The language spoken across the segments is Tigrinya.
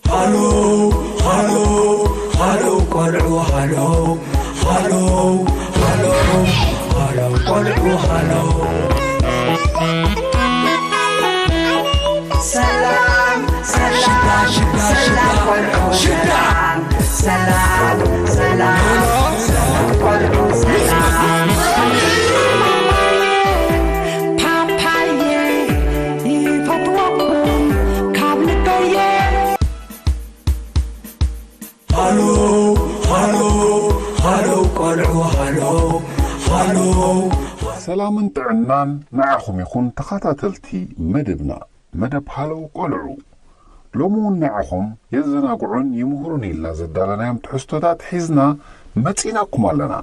ሃሎ ሃሎ ሃሎ ቆልዑ ሃሎ ሃሎ ሃሎ ሃሎ ቆልዑ ሃሎ። ሰላም ሰላም ሽዳ ሽዳ ሰላም ቆልዑ ሽዳ ሰላም ሰላም ሰላም ቆልዑ ሰላም። ፓፓየ ይፈትወኩም ካብ ልበየ። ሃሎ ሃሎ ሃሎ ቆልዑ ሃሎ ሃሎ። ሰላምን ጥዕናን ንዓኹም ይኹን ተኸታተልቲ መደብና። መደብ ሃሎ ቆልዑ ሎሚ እውን ንዓኹም የዘናግዑን ይምህሩን ኢልና ዘዳለናዮም ትሕዝቶታት ሒዝና መጺናኩም ኣለና።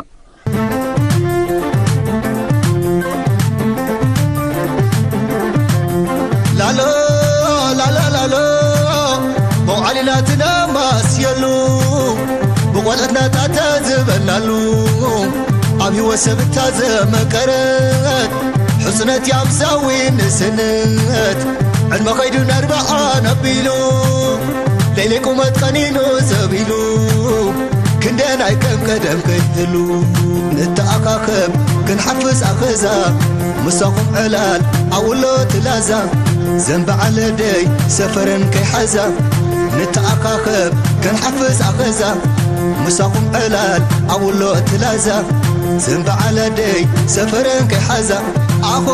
ላሎ ላሎ ላሎ መውዓሊናትና ማስየሉ ብቆልዕትና ታተ ዝበላሉ ኣብ ህይወት ሰብታ ዘመቀረት ሕጽነት ያምሳዊ ንስነት ዕድመ ኸይዱ ነርብዓን ኣቢሉ ለይለይ ቁመት ቀኒኑ ዘቢሉ ክንደናይ ከም ቀደም ከይትህሉ ንተኣኻኸብ ክንሓፍስ ኣኸዛ ምሳኹም ዕላል ኣውሎ ትላዛ ዘንበዓለ ደይ ሰፈረን ከይሓዛ ንተኣኻኸብ ክንሓፍስ ኣኸዛ ምሳኹም ዕላል ኣውሎ ትላዛ ዘንበዓለ ደይ ሰፈረን ከይሓዛ ኣኾ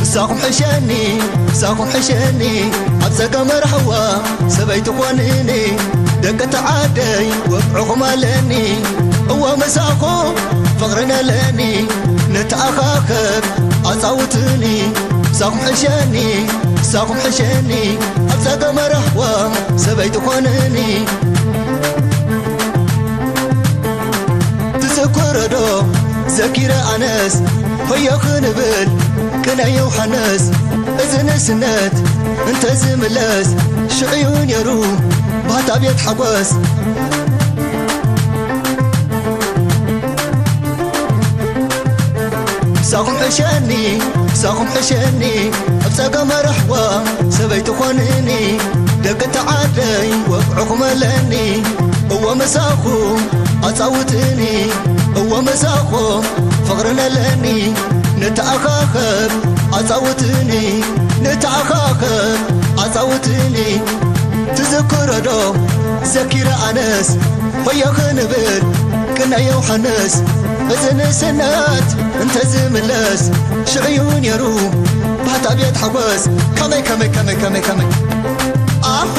ምሳኹም ሕሸኒ ምሳኹም ሕሸኒ ኣብ ጸገመ ራህዋ ሰበይቲ ኾንኒ ደቂ ተዓደይ ወግዕኹም ኣለኒ እወ ምሳኹም ፍቕርን ኣለኒ ንተኣኻኸብ ኣጻውትኒ ምሳኹም ሕሸኒ ምሳኹም ሕሸኒ ኣብ ጸገመ ራህዋ ሰበይቲ ኾንኒ ትዝክሮ ዶ ዘኪረ ኣነስ ሆዮ ክንብል ቅነ ዮሃንስ እዚ ንስነት እንተዝምለስ ሽዑ እዩ ነይሩ ባህታ ቤት ሓጎስ ሳኹም ሕሸኒ ሳኹም ሕሸኒ ኣብ ጸገመ ራህዋ ሰበይቲ ኾንኒ ደቂ ተዓደይ ወግዕኹም ኣለኒ እወ ምሳኹም ኣጻውትኒ እወ ምሳኹም ፍቕርን ኣለኒ ንተኣኻኸብ ኣጻውትኒ ንተኣኻኸብ ኣጻውትኒ ትዝክሮ ዶ ዘኪረ ኣነስ ሆዮ ክንብል ቅነ ዮሃንስ እዚ ንስነት እንተዝምለስ ሽዑ እዩ ነይሩ ባህታ ቤት ሓጎስ ከመይ ከመይ ከመይ ከመይ ከመይ ኣሆ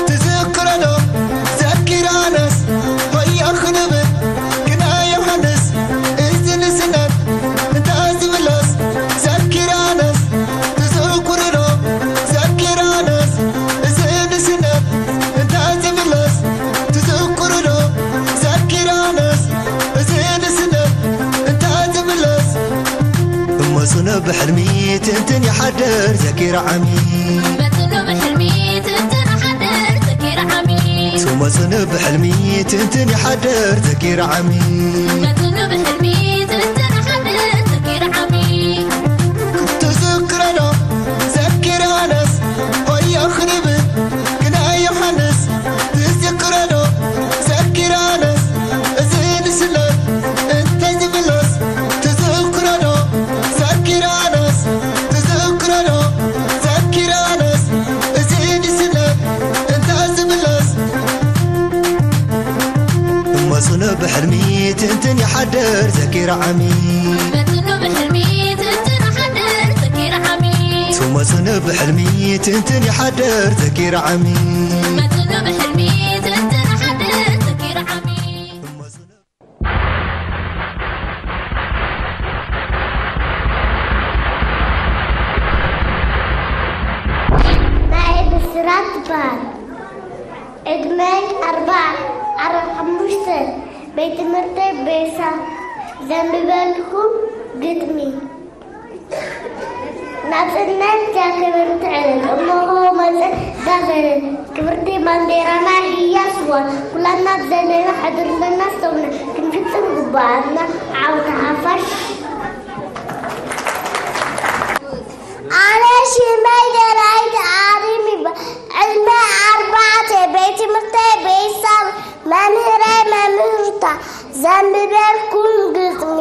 ትዝክሮ ዶ ዘኪረ ኣነስ ሆዮ ክንብል ቅነ ዮሃንስ እዚ ንስነት እንተ ዝምለስ ዘኪረ ኣነስ ትዝክሩ ዶ ዘኪረ ኣነስ እዚ ንስነት እንተ ዝምለስ ትዝክሩ ዶ ዘኪረ ኣነስ እዚ ንስነት እንተ ዝምለስ እሞ ጽኑዕ ብሕልሚ ትንትን ይሓድር ዘኪረ ዓሚ መጽኑ ብሕልሚ ትንትን ሓድር ዘኪረ ዓሚ ስሞ ጽኑዕ ብሕልሚ ትንትን ይሓድር ዘኪረ ዓሚ መጽኑ ብሕልሚ ትንትን ሓድር ዘኪረ ዓሚ ትዝክረዶ ዘኪረ ኣነስ ሆዮ ክንብል ግና ዮሃንስ ትዝክረዶ ዘኪረ ኣነስ እዚ ንስለ እንተ ዝብሎስ ትዝክረዶ ዘኪረ ኣነስ ትዝክረዶ ዘኪረ ኣነስ እዚ ንስለ እንተ ዝብሎስ እሞ ጽኑዕ ብሕልሚ ትንትን ይሓድር ዘኪረ ዓሚ መጽኑ ብሕልሚ ትንትን ሓድር ዘኪረ ዓሚ ስሞ ጽኑዕ ብሕልሚ ትንትን ይሓድር ዘኪረ ዓሚ መጽኑ ብሕልሚ ትንትን ሓድር ዘኪረ ዓሚ ናይ ብስራት ትበሃል። ዕድመይ ኣርብዓ ዓረ ሓሙሽተ ቤት ትምህርተይ ቤሳ ዘንብበልኩም ግጥሚ። ናጽነት እያ ክብርቲ ዕለት እሞ ሆ መጸ እዛ ዘለ ክብርቲ ባንዴራና ህያስዋ ኩላትና ብዘለና ሕድርና ኣስተውና ክንፍጽም ግባኣና ዓውታ ሓፋሽ። ዘንብበልኩም ግጥሚ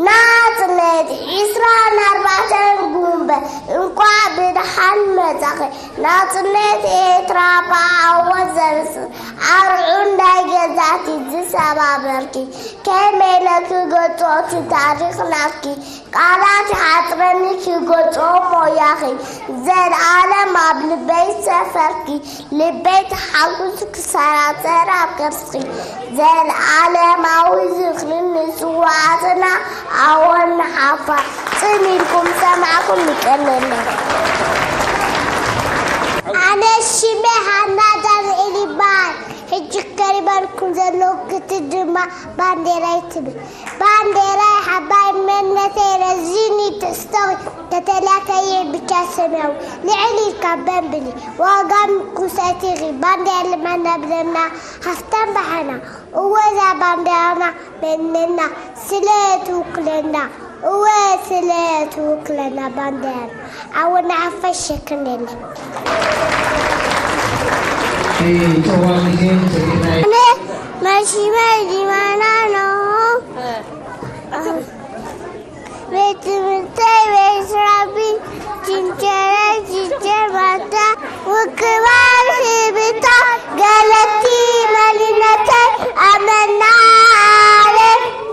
ናጽነት ዒስራን ኣርባዕተን ጉንበ። እንቋዕ ብደሓን መጻኺ። ናጽነት ኤርትራ ብዓወት ዘብስር ኣርዑ እንዳይ ገዛእቲ ዝሰባበርኪ፣ ከመይ ኢለ ክገልጾ እቲ ታሪኽ ናትኪ? ቃላት ይሓጽረኒ ክገልጾ ሞያኺ። ዘልኣለም ኣብ ልበይ ሰፈርኪ። ልበይ ተሓጉሱ ክሰራሰር ኣብ ከርስኺ። ዘልኣለማዊ ዝኽሪ ንስውኣትና ኣወን ንሓፋር። ጽን ኢልኩም ሰማዕኩም ይቀንየልና። ኣነ ሽመይ ሃና ዳንኤል ይበሃል። ሕጂ ቀሪባልኩም ዘለኹ ግጥሚ ድማ ባንዴራይ ትብል። ባንዴራይ ሓባይ መንነተይ ረዚኒ ትሕዝቶኺ ተተላከየ ብጫ ሰማያዊ ልዕሊ ካብ በንብሊ ዋጋ ምኩሰቲኺ ባንዴራ ልማና ብለና ሃፍታም ባሕና። እወ እዛ ባንዴራና መንነትና ስለ ትውክለና። እወ ስለ ትውክለና ባንዴራ ኣወና ሓፋሽ ሸክነልና። ጽዋ ግዜ ጽጌናይ። ኣነ ማሽመ ዲማና ነው። ቤት ትምህርተይ ቤት ስራቢ ጅንጀረ ጅንጀር ማታ ውክባር ህብታ ገለቲ መሊነተይ ኣመናለ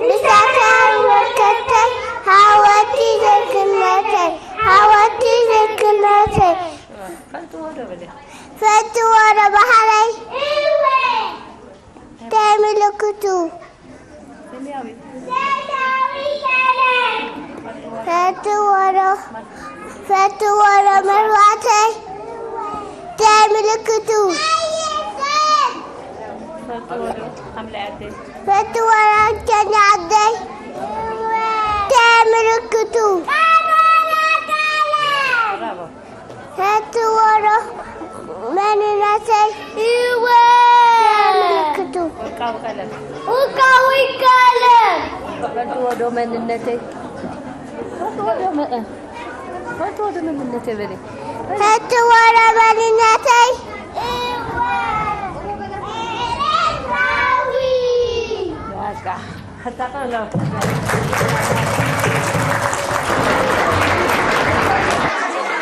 ምሳተይ ወከተይ ሃወቲ ዘክነተይ ሃወቲ ዘክነተይ ፈትዎ ዶ ባህለይ እንታይ ምልክቱ ፈትዎ ዶ ፈትዎ ዶ መርዋተይ እንታይ ምልክቱ ፈትዎ ዶ ቸኛ ዓደይ እንታይ ምልክቱ ፈትዎ ዶ መንነተይ እወ ምልክቱ ውቃዊ ቀለም ፈትዎ ዶ መንነተይ ፈትዎ ዶ መ- ፈትዎ ዶ መንነተይ በለ ፈትዎ ዶ መንነተይ እወ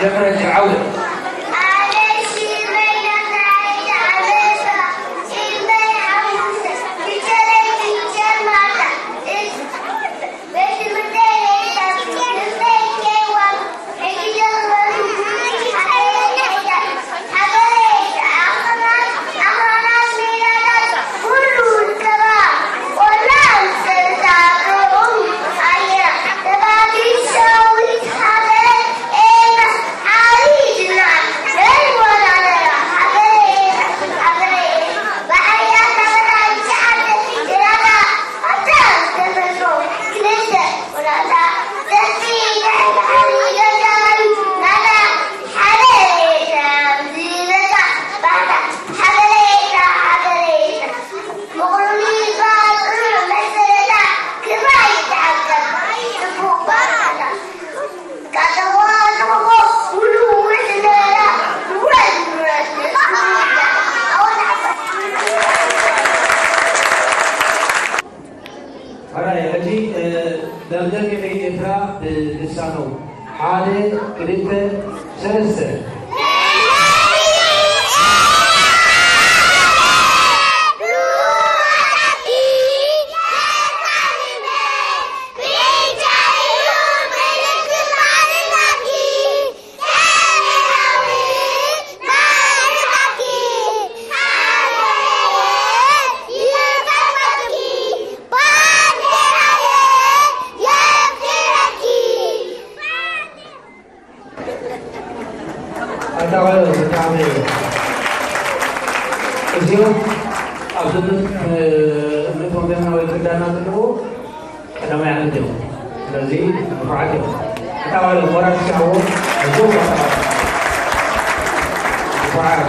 ኤርትራዊ በቃ ሕጂ ደምደም ኤርትራ ብልሳኖም ሓደ ክልተ ሰለስተ ኣታ ቆልዑ ብጣዕሚ እዩ። እዚኦም ኣብ ግምት እምነቶም ገና ወይ ክዳና ዘለዎ ቀዳማይ ዓመት እዮም። ስለዚ ንፉዓት እዮም። ኣታ ቆልዑ ሞራል ትስዕዎ። እዚኦም ንፉዓት።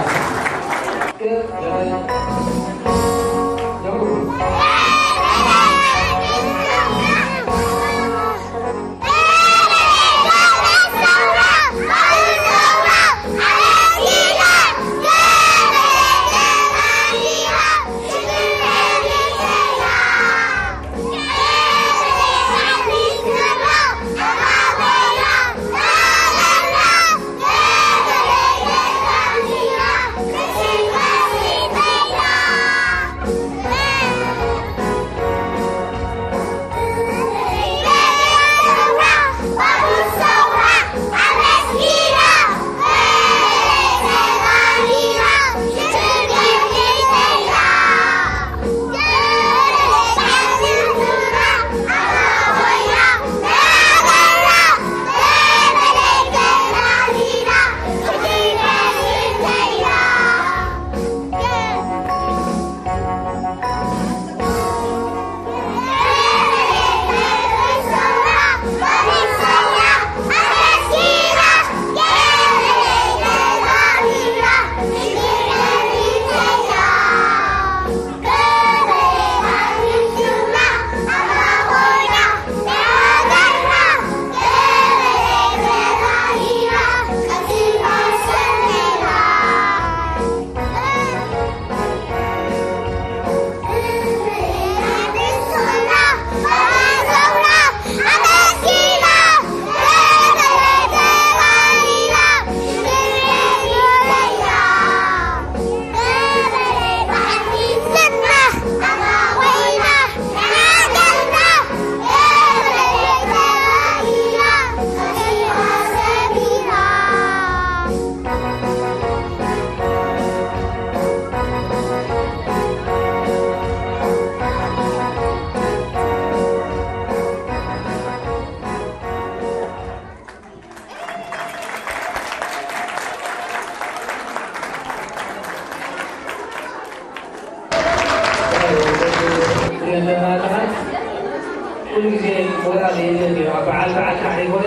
ኩሉ ግዜ ሞራል የለን እዩ። ኣብ በዓል በዓል ከዓ ይኮነ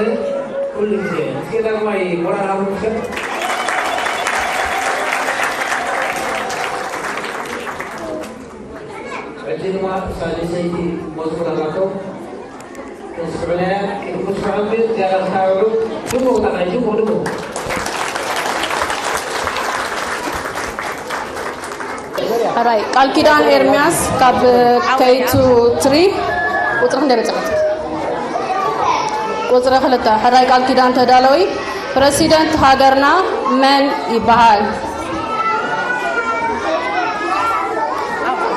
ኩሉ ግዜ። እስኪ ዳግማይ ሞራል ሃቡ። ሕጂ ድማ ሳልሰይቲ መዝሙር ኣላቶ። ተስምዑና እያ። ክትስምዑ ግን ዝያዳ ክታብዑ። ድምቑ፣ ጣዕሚ ድምቑ፣ ድምቑ። ሕራይ ቃል ኪዳን ኤርምያስ ካብ ከይቱ ትሪ ቁፅሪ ክንደይ በፅሓት? ቁፅሪ ክልተ። ሕራይ ቃል ኪዳን ተዳለዊ። ፕረሲደንት ሃገርና መን ይበሃል?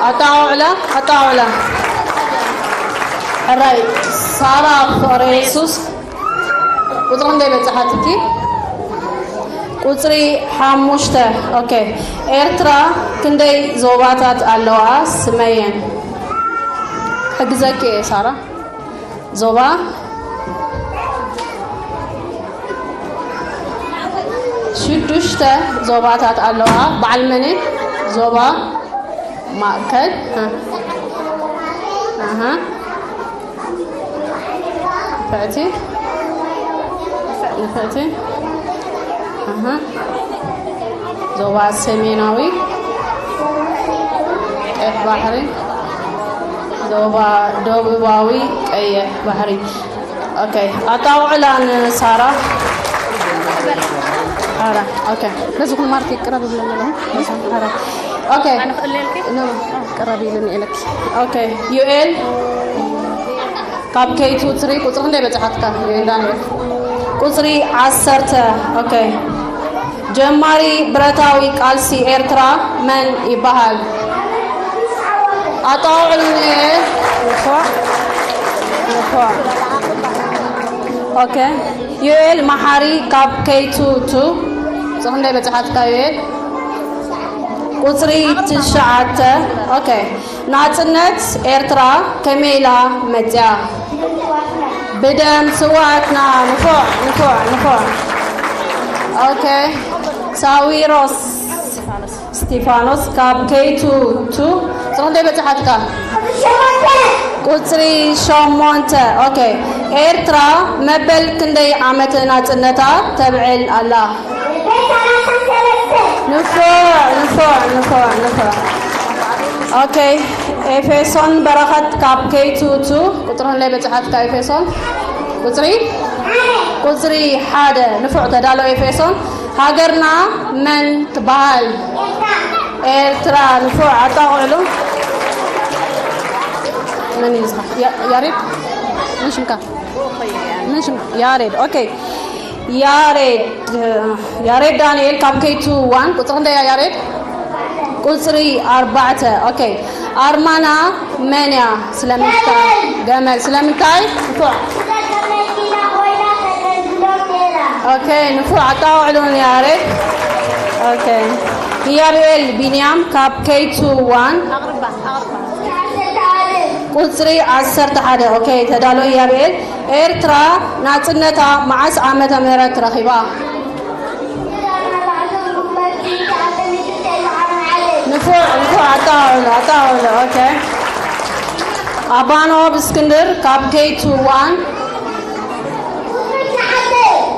ኣጣውዕላ፣ ኣጣውዕላ። ሕራይ ሳራ ፍቕረ የሱስ ቁፅሪ ክንደይ በፅሓትኪ? ቁፅሪ ሓሙሽተ። ኦኬ። ኤርትራ ክንደይ ዞባታት ኣለዋ? ስመየን። ሕግዘኪ እየ ሳራ። ዞባ ሽዱሽተ ዞባታት ኣለዋ። በዓል መን? ዞባ ማእከል። እ። ኣሃ። ንፍዕቲ። ንፍዕቲ። ኣሃ። ዞባ ሰሜናዊ ቀይሕ ባሕሪ። ዞባ ደቡባዊ ቀይሕ ባሕሪ። ኦኬ፣ ኣጣውዕላ ንሳራ። ኣረ፣ ኦኬ። በዚ ኩን ማርክ ቅረብ ብለና። ኣረ። ኦኬ። ኣነ ክእለልኪ? ኖ፣ ቅረብ ኢሉኒ ኢለኪ። ኦኬ፣ ዩኤል ካብ ከይቱ ትሪ ቁጽሪ ክንደይ በጽሓትካ? ዩኤል ዳንኤል። ቁጽሪ ዓሰርተ። ኦኬ። ጀማሪ ብረታዊ ቃልሲ ኤርትራ መን ይበሃል? ኣጣውዕሉኒ። ንፉዕ፣ ንፉዕ። ኦኬ። ዩኤል መሓሪ ካብ ከይቱ ቱ። ቁጽሪ ክንደይ በጽሓትካ ዩኤል? ቁጽሪ ትሽዓተ። ኦኬ። ናጽነት ኤርትራ ከመይ ኢላ መጽያ? ብደም ስውኣትና። ንፉዕ፣ ንፉዕ፣ ንፉዕ። ኦኬ። ሳዊሮስ ስቲፋኖስ ካብ ከይቱ ቱ። ቁጽሪ ክንደይ በጽሓትካ? ቁጽሪ ሸሞንተ። ኦኬ። ኤርትራ መበል ክንደይ ዓመት ናጽነታ ተብዕል ኣላ? ንፉዕ፣ ንፉዕ፣ ንፉዕ፣ ንፉዕ። ኦኬ፣ ኤፌሶን በረኸት ካብ ከይቱ ቱ። ቁጽሪ ክንደይ በጽሓትካ ኤፌሶን? ቁጽሪ? ቁጽሪ ሓደ። ንፉዕ፣ ተዳሎ ኤፌሶን። ሃገርና መን ትበሃል? ኤርትራ። ንፉዕ፣ ኣጣቕዕሉ። መን እዩ ዝኻ? ያ-፣ ያሬድ? መን ሽምካ? መን ሽም? ያሬድ። ኦኬ። ያሬድ፣ ያሬድ ዳንኤል ካብ ከይቱ ዋን። ቁጽሪ ክንደይ እያ ያሬድ? ቁጽሪ ኣርባዕተ። ኦኬ። ኣርማና መን እያ? ስለምንታይ? ገመል። ስለምንታይ? ንፉዕ። ኦኬ፣ ንፉዕ። ኣጣውዕሉን ያሬድ። ኦኬ። ኢያብኤል ቢንያም ካብ ከይቱ ዋን። ቁጽሪ ዓሰርተ ሓደ። ኦኬ፣ ተዳሎ ኢያብኤል። ኤርትራ ናጽነታ መዓስ ዓመተ ምህረት ረኺባ? ንፉዕ፣ ንፉዕ፣ ኣጣውዕሉ፣ ኣጣውዕሉ። ኦኬ። ኣባኖብ እስክንድር ካብ ከይቱ ዋን።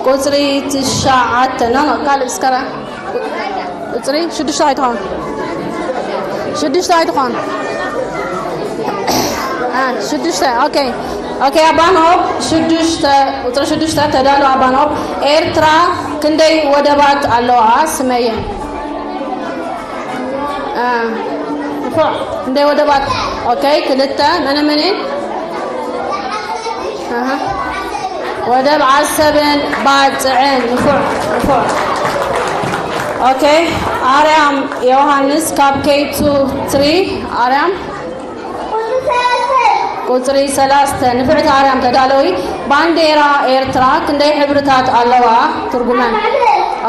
ቁጽሪ ትሽዓተ። ኖ፣ ኖ፣ ካልእ እስከ ቁጽሪ ሽዱሽተ ኣይትኾን። ሽዱሽተ ኣይትኾን። አ፣ ሽዱሽተ። ኦኬ። ኦኬ፣ ኣባኖብ ሽዱሽተ፣ ቁጽሪ ሽዱሽተ ተዳሎ ኣባኖብ። ኤርትራ ክንደይ ወደባት ኣለዋ? ስመየን። አ፣ ንፉዕ። ክንደይ ወደባት? ኦኬ፣ ክልተ። መነ መኔን? ኣሃ። ወደብ ዓሰብን ባጽዕን። ንፉዕ፣ ንፉዕ። ኦኬ፣ ኣርያም ዮሃንስ ካብ ከይቱ ትሪ። ኣርያም? ቁጽሪ ሰላስተ። ንፍዕቲ ኣርያም ተዳለዊ። ባንዴራ ኤርትራ ክንደይ ሕብርታት ኣለዋ? ትርጉመን።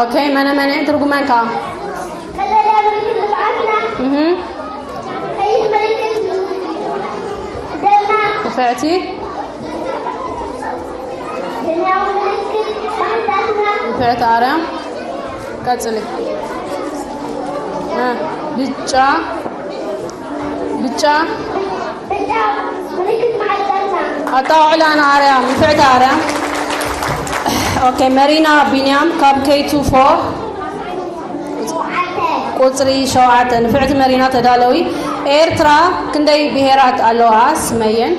ኦኬ፣ መነ መነ ትርጉመን ከኣ? ቀጠልያ ምልክት ልምዓትና። እህ። ቀይሕ ምልክት ደምና። ንፍዕቲ። ሰማያዊ ምልክት ማዕዳትና። ንፍዕቲ ኣርያም። ቀጽሊ። እ፣ ብጫ። ብጫ። ብጫ ምልክት ማዕዳትና። ኣጣውዕላና ኣርያም፣ ንፍዕቲ ኣርያም። ኦኬ፣ መሪና ቢንያም ካብ ኬይ ቱ ፎር ቁጽሪ ሸውዓተ። ንፍዕቲ መሪና ተዳለዊ። ኤርትራ ክንደይ ብሄራት ኣለዋ? ስመየን።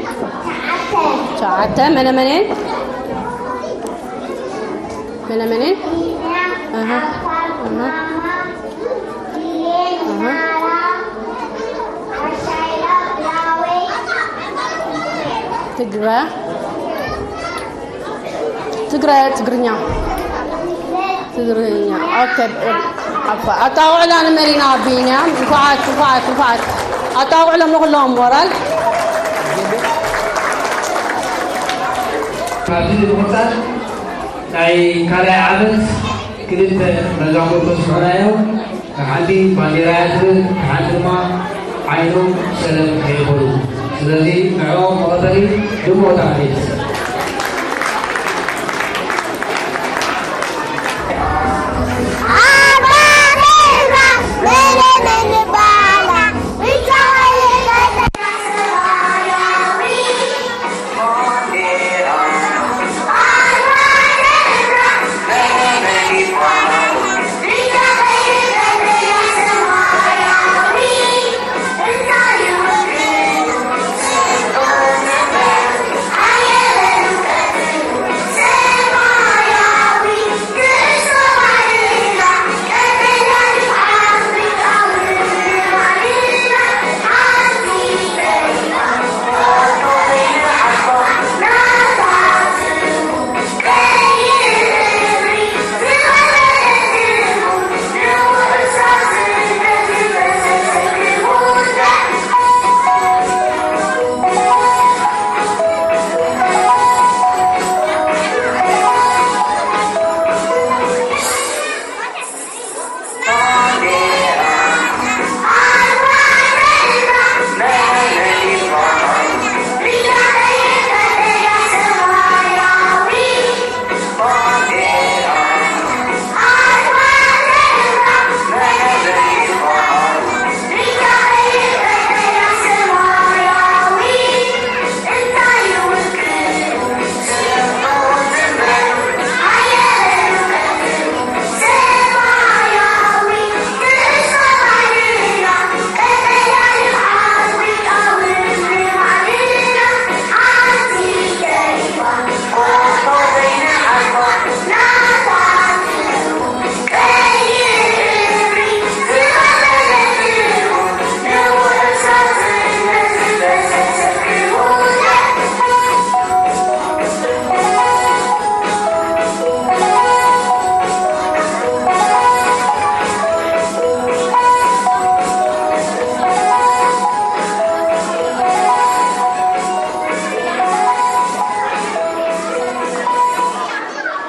ሸውዓተ። መነ መን እየን? መነ መን እየን? ኣሃ። ኣሃ። ትግረ ትግረ ትግርኛ ትግርኛ። ኦኬ። ኣጣውዕላ ንመሪና ቢንያም። እንኳዓት እንኳዓት እንኳዓት ኣጣውዕሎም ንኩሎም ሞራል። ካብዚ ብምቕፃል ናይ ካልኣይ ዓመት ክልተ መዛሙር ተስምዑና እዮም። ንሓንቲ ባንዴራ እያ ትብል፣ ንሓንቲ ድማ ዓይኖም ሰለም ከይበሉ። ስለዚ ንዕኦም መቐበሊ ድምቕ ታዕሊል።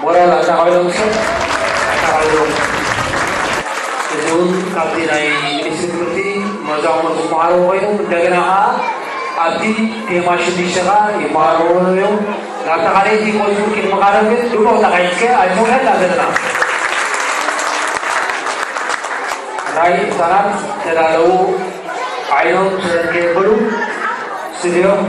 ሞራል ኣጣቕዕሎም ሰብ ኣጣቕዕሎም። እዚ እውን ካብቲ ናይ ሚኒስትሪ ትምህርቲ መዛሙር ዝመሃርዎ ኮይኑ፣ እንደገና ከዓ ኣብቲ ቴማ ሽዱሽተ ከዓ ይመሃርዎ እዮም። ናብታ ካልኣይቲ ቆፅሪ ክንመቓረብ ግን ድሮ ተኻይድከ ኣይትውሕድ ኣለና። ናይ ህፃናት ተዳለዉ፣ ዓይኖም ሰለከ የብሉ ስድዮም።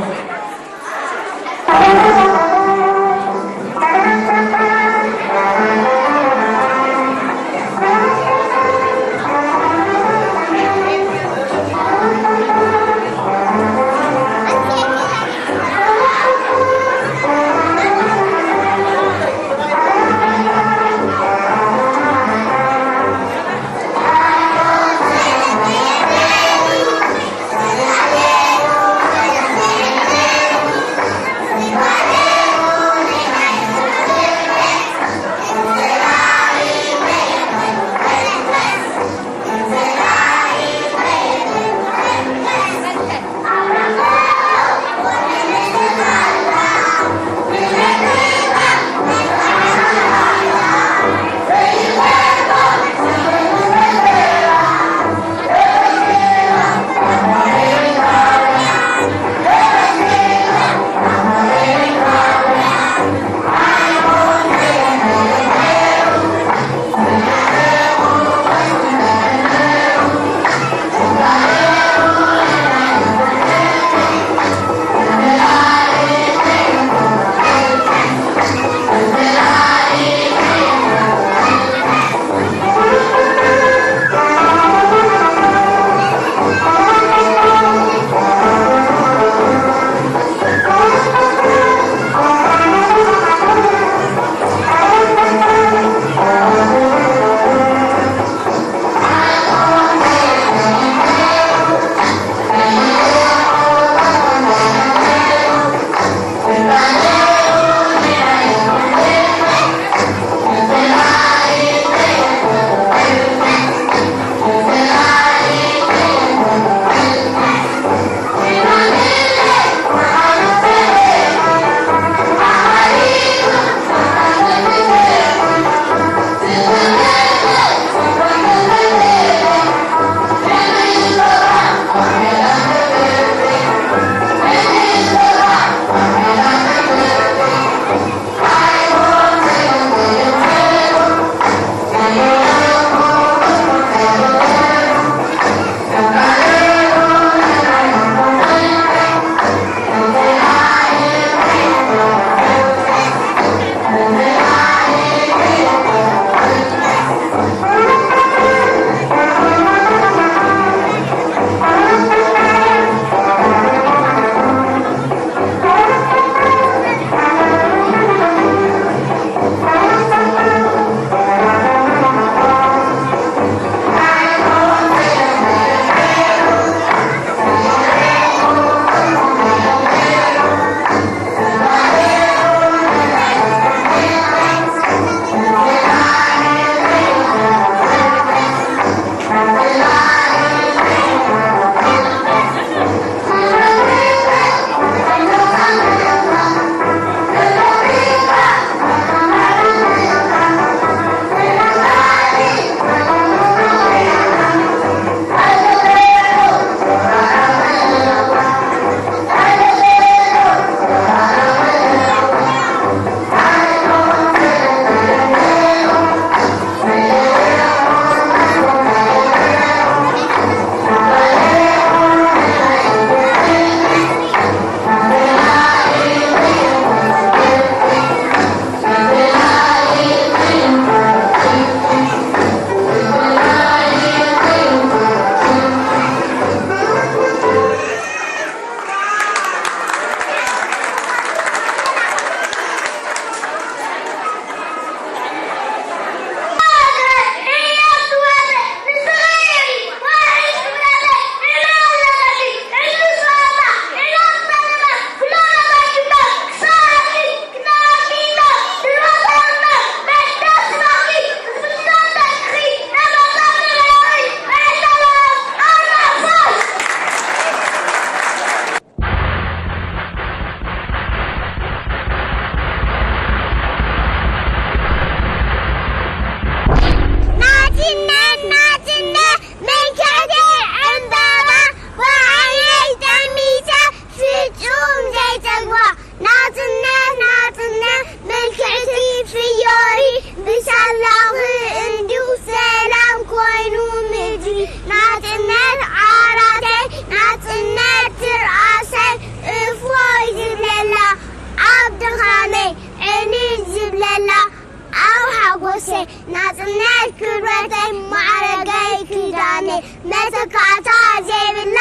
ማዕረገይ ክዳነይ መተካእታ ዘይብላ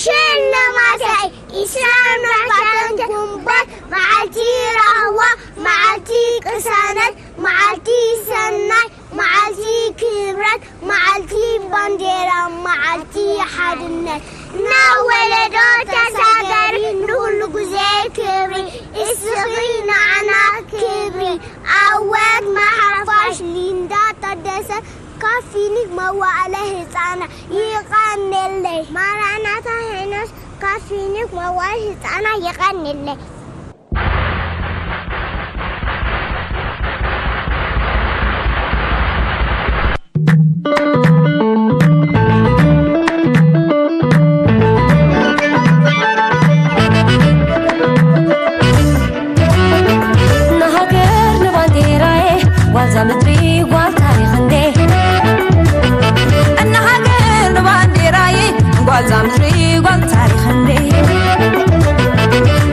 ሽልማተይ። ኢስራን ኣርባዕተን ግንቦት መዓልቲ ራህዋ፣ መዓልቲ ቅሳነት፣ መዓልቲ ሰናይ፣ መዓልቲ ክብረት፣ መዓልቲ ባንዴራ፣ መዓልቲ ሓድነት። ናብ ወለዶ ተሳገሪ ንኹሉ ግዜ ክብሪ፣ እስኺ ንዓና ክብሪ። ኣወት መሓፋሽ ሊንዳ ታደሰ ካብ ፊኒክ መዋእለ ህፃና ይቐንለይ። ማራናታ ሄኖስ ካብ ፊኒክ መዋእለ ህፃና ይቐንለይ። ንሃገር ንባንዴራዬ፣ ጓልዛ ምድሪ፣ ጓል ታሪኽ እንዴ። ንሃገር ንባንዴራዬ፣ ጓልዛ ምድሪ፣ ጓል ታሪኽ እንዴ።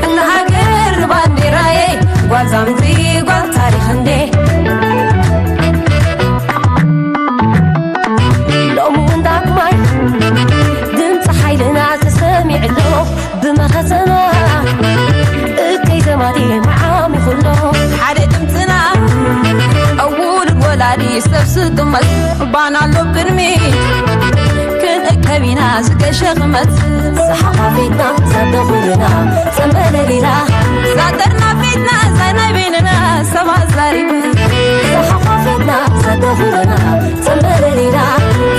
ንሃገር ንባንዴራዬ፣ ጓልዛ ምድሪ፣ ጓል ታሪኽ እንዴ። ሎሚ እውን ዳግማይ ድምፂ ሓይልና ተሰሚዑ ኣሎ። ብመኸተና እከይ ዘማቲ መዓሚኹ ኣሎ። ሓደ ድምፅና ኣውሉድ ወላዲ ሰብ ስጥመት ባና ኣሎ ቅድሚ ክንእከብ ኢና ዝገሸ ኽመት። ዝሓቋፊትና ዘተኹልና ጸንበለሊላ ዛጠርና ፊትና ዛናይ በይንና ሰብ ኣዛሪቡ። ዝሓቋፊትና ዘተኹልና ጸንበለሊላ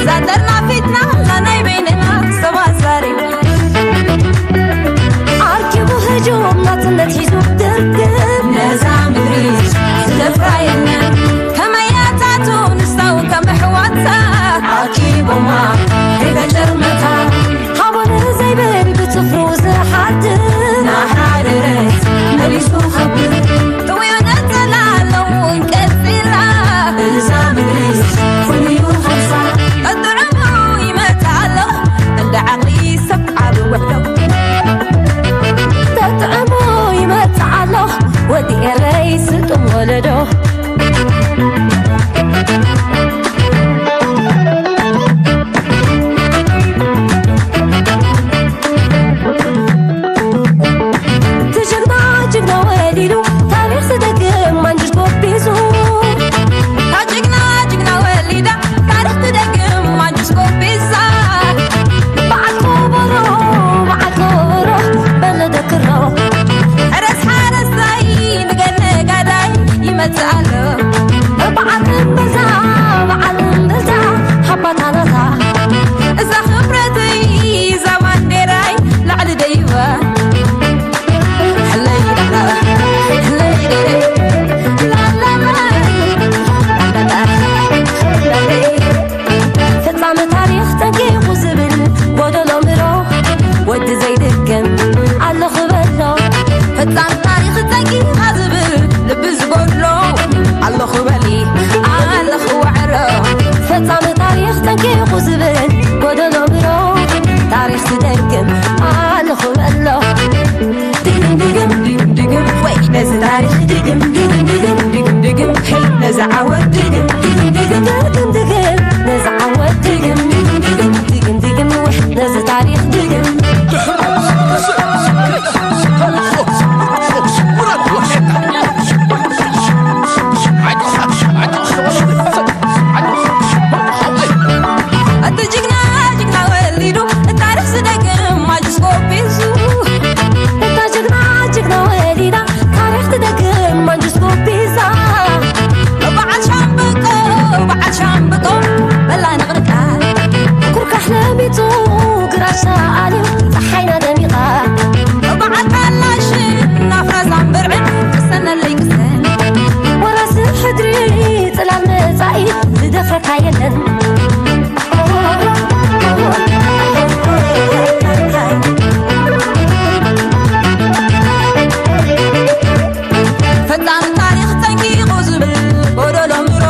ዛጠርና ፊትና ዛናይ በይንና ሰብ ኣዛሪቡ። ኣርኪቡ ህጁም ናጽነት ሒዙ ድርግም ነዛ ምድሪ ዝደፍራ የለን። ከመያታቱ ንሳውን ከም ኣሕዋታ ኣኪቦማ ከይተጨርመታ። ሃቦን ዘይብል ብጽፍሩ ዝሓድር ናሓደረት መሊሱ ኸብር። ጥውዩ ነጸላ ኣለውን ቀጺላ እዛ ምድሪ ኩሉ እዩ ኸብሳ። ጠጥዕሙ ይመጽእ ኣሎ እንደ ዓቕሊ ሰብ ዓቢ ውሕዶ። ተጥዕሙ ይመጽእ ኣሎ ወዲ ኤረይ ስጡም ወለዶ። ትጅግና ጅግና ወሊዱ ታሪኽ ዝደግም ማንጅስ ጎቢዙ። ጅግና ጅግና ወሊዳ ታሪኽ ትደግም ማንጅስ ጎቢዛ። በዓል ከበሮ በዓል ከበሮ በለ ደክሮ። ሕረስ ሓረስታይ ንገል ነጋዳይ ይመጽእ ኣሎ። በዓል እምብዛ በዓል እምብዛ ሓባታናታ። እዛ ክብረተይ እዛ ባንዴራይ ላዕሊ ደይባ። ፍጻመ ታሪኽ ጠንቂቑ ዝብል ጎደሎ ምሮ ወዲ ዘይድግም ኣለኹ በሎ። ፍጻመ ታሪኽ ጠንቂቓ ዝብል ልቢ ዝጎድሎ ኣለኹ በሊ ኣለኹ ዋዕሮ። ፈጻሚ ታሪኽ ጠንቂቑ ዝብል ጎደሎ ምሮ ታሪኽ ዝደግም ኣለኹ በሎ። ድግም ድግም ድግም ድግም ወይ ነዚ ታሪኽ ድግም ድግም ድግም ድግም ድግም ሄይ ነዚ ዓወት ድግም ድግም ድግም ድግም ድግም ነዚ ዓወት ድግም ድግም ድግም ድግም ድግም ወይ ነዚ ታሪኽ ድግም። እቲ ጅግና ጅግና ወሊዱ ታሪኽ ዝደግም ማንጅስ ጎቢዙ። እታ ጅግና ጅግና ወሊዳ ታሪኽ ትደግም ማንጅስ ጎቢዛ። በዓል ሻምበቆ በዓል ሻምበቆ በላ ንቕንቃ። ኩርካሕ ለሚጹ ግራሽ ተኣልዩ ጸሓይና ደሚቓ። በዓል ካላሽን ናፍራዛን ብርዕን ቅሰነለይ ቅሰን። ወራሲ ሕድሪ ጽላል መጻኢ ዝደፍረካ የለን። ፈጻሚ ታሪኽ ጠንቂቑ ዝብል ጎደሎ ምሮ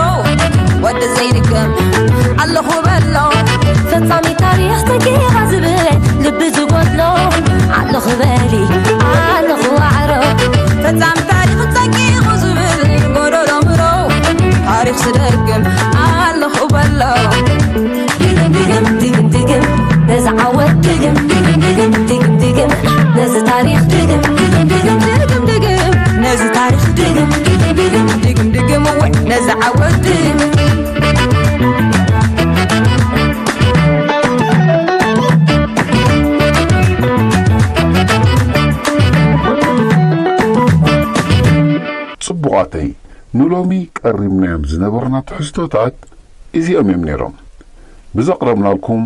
ወዲ ዘይድገም ኣለኹ በሎ። ፈጻሚ ታሪኽ ጠንቂቓ ዝብል ልቢ ዝጎድሎ ኣለኹ በሊ ኣለኹ ዋዕሮ። ፈጻሚ ታሪኽ ጠንቂቑ ዝብል ጎደሎ ምሮ ታሪኽ ዝደግም ኣለኹ በሎ። ኣሕዋተይ፣ ንሎሚ ቀሪብናዮም ዝነበርና ትሕዝቶታት እዚኦም እዮም ነይሮም። ብዘቕረብናልኩም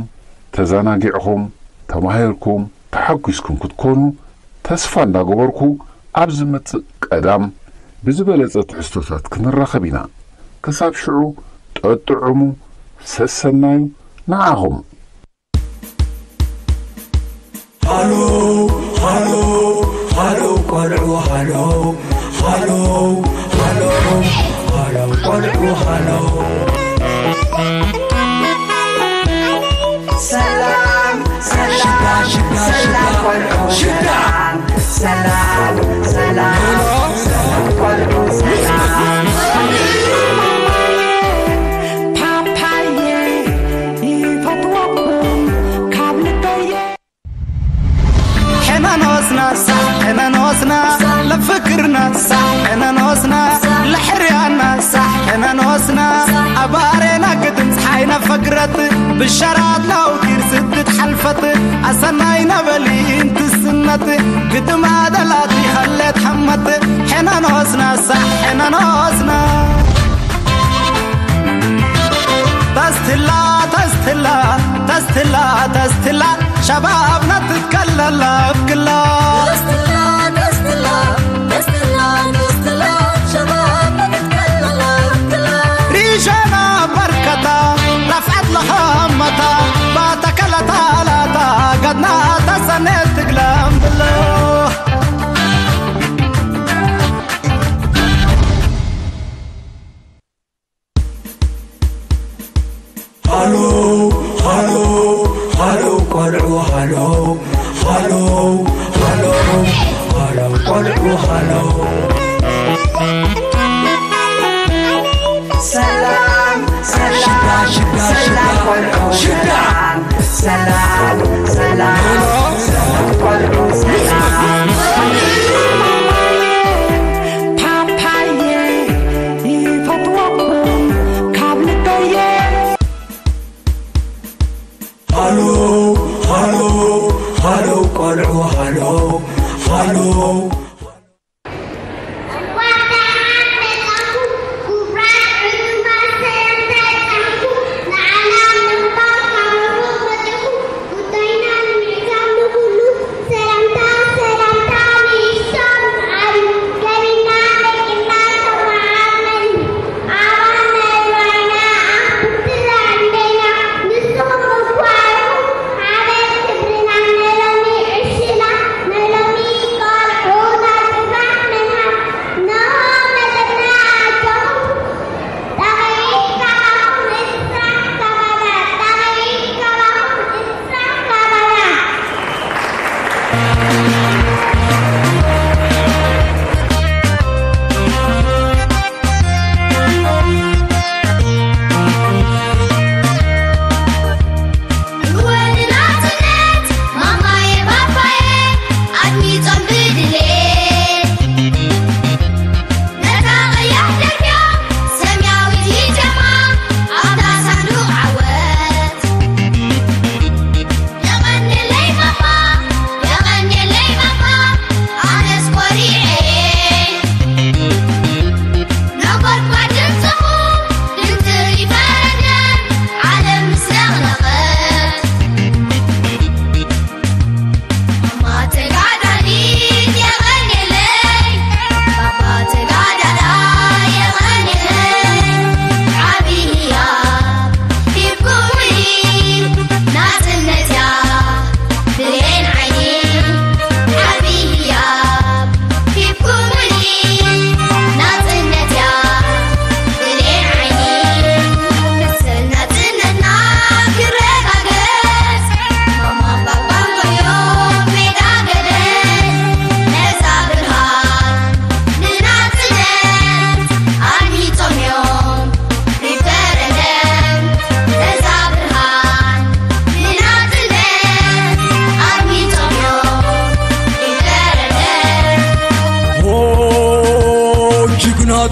ተዘናጊዕኹም፣ ተማሂርኩም፣ ተሓጒስኩም ክትኮኑ ተስፋ እንዳገበርኩ፣ ኣብ ዝመጽእ ቀዳም ብዝበለጸ ትሕዝቶታት ክንራኸብ ኢና። ክሳብ ሽዑ፣ ጠጥዑሙ፣ ሰሰናዩ ንዓኹም። ሃሎ፣ ሃሎ፣ ሃሎ፣ ቆልዑ፣ ሃሎ፣ ሃሎ፣ ሃሎ፣ ሃሎ፣ ቆልዑ፣ ሃሎ። ሰላም፣ ሰላም፣ ሽታ፣ ሽታ፣ ሰላም፣ ሽታ። ቆልዑ፣ ሰላም፣ ሰላም፣ ሰላም፣ ቆልዑ፣ ሰላም። ፓፓየ፣ ይፈትወኩም ካብ ልበየ። ሕነኖስና ሳዕ ሕነኖስና ለፍክርና ሳዕ ሕነኖስና ለሕርያና ሳዕ ሕነኖስና ኣባሬና ግድም ፀሓይ ነፈግረት ብሸራት ላውቲር ስድት ሓልፈት ኣሰናይ ነበሊ እንትስነት ግድም ኣደላት ይኸለት ሓመት ሕነኖስና ሳዕ ሕነኖስና ተስትላ ተስትላ ተስትላ ተስትላ ሸባብና ትትከለላ እብክላ ተስትላ ተስትላ ተስትላ ተስትላ ሸባብና ትትከለላ እብክላ ሪሸና በርከታ ረፍዐት ለኸመታ ባተከለታ ላታ ገድና ተሰኔት ትግለም ብሎ ሃሎ ሃሎ ሃሎ ቆልዑ ሃሎ ሃሎ ሃሎ ሃሎ ቆልዑ ሃሎ ሰላም ሰላም ሽታ ሽታ ሽታ ሰላም ቆልዑ ሽታ ሰላም ሰላም ሰላም ቆልዑ ሰላም ፓፓየ ይፈትወኩም ካብ ልበየ ሃሎ ሃሎ ሃሎ ቆልዑ ሃሎ ሃሎ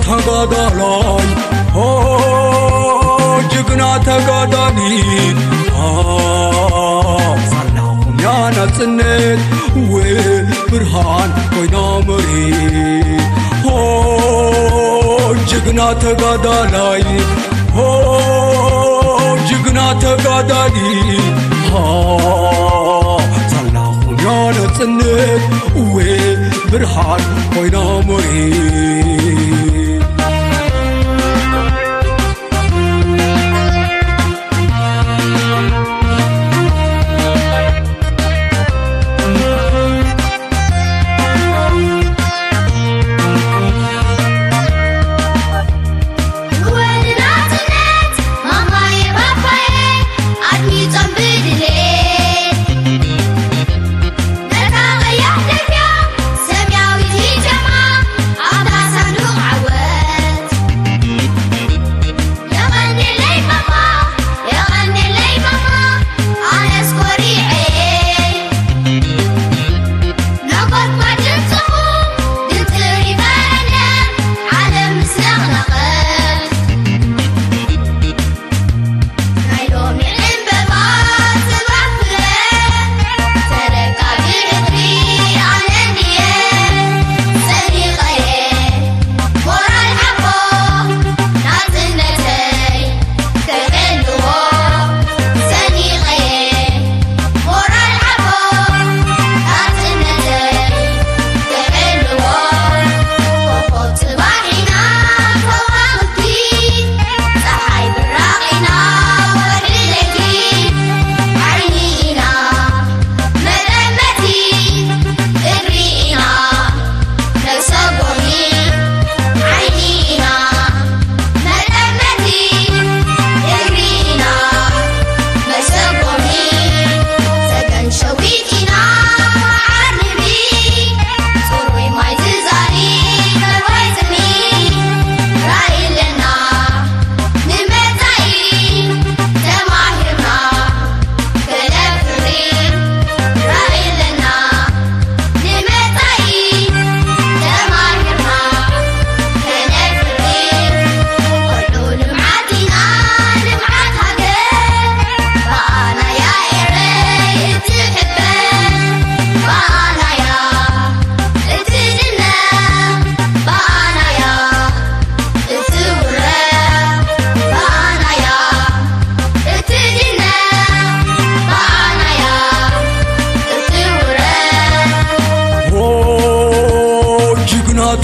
ተጋዳላይ ጅግና ተጋዳሊ ሳላኹምያ ናጽነት ውል ብርሃን ኮይና መሪ ጅግና ተጋዳላይ ሆ ጅግና ተጋዳሊ ሃ ሳላ ኹንያ ነጽነት እወ ብርሃን ኮይና መሪር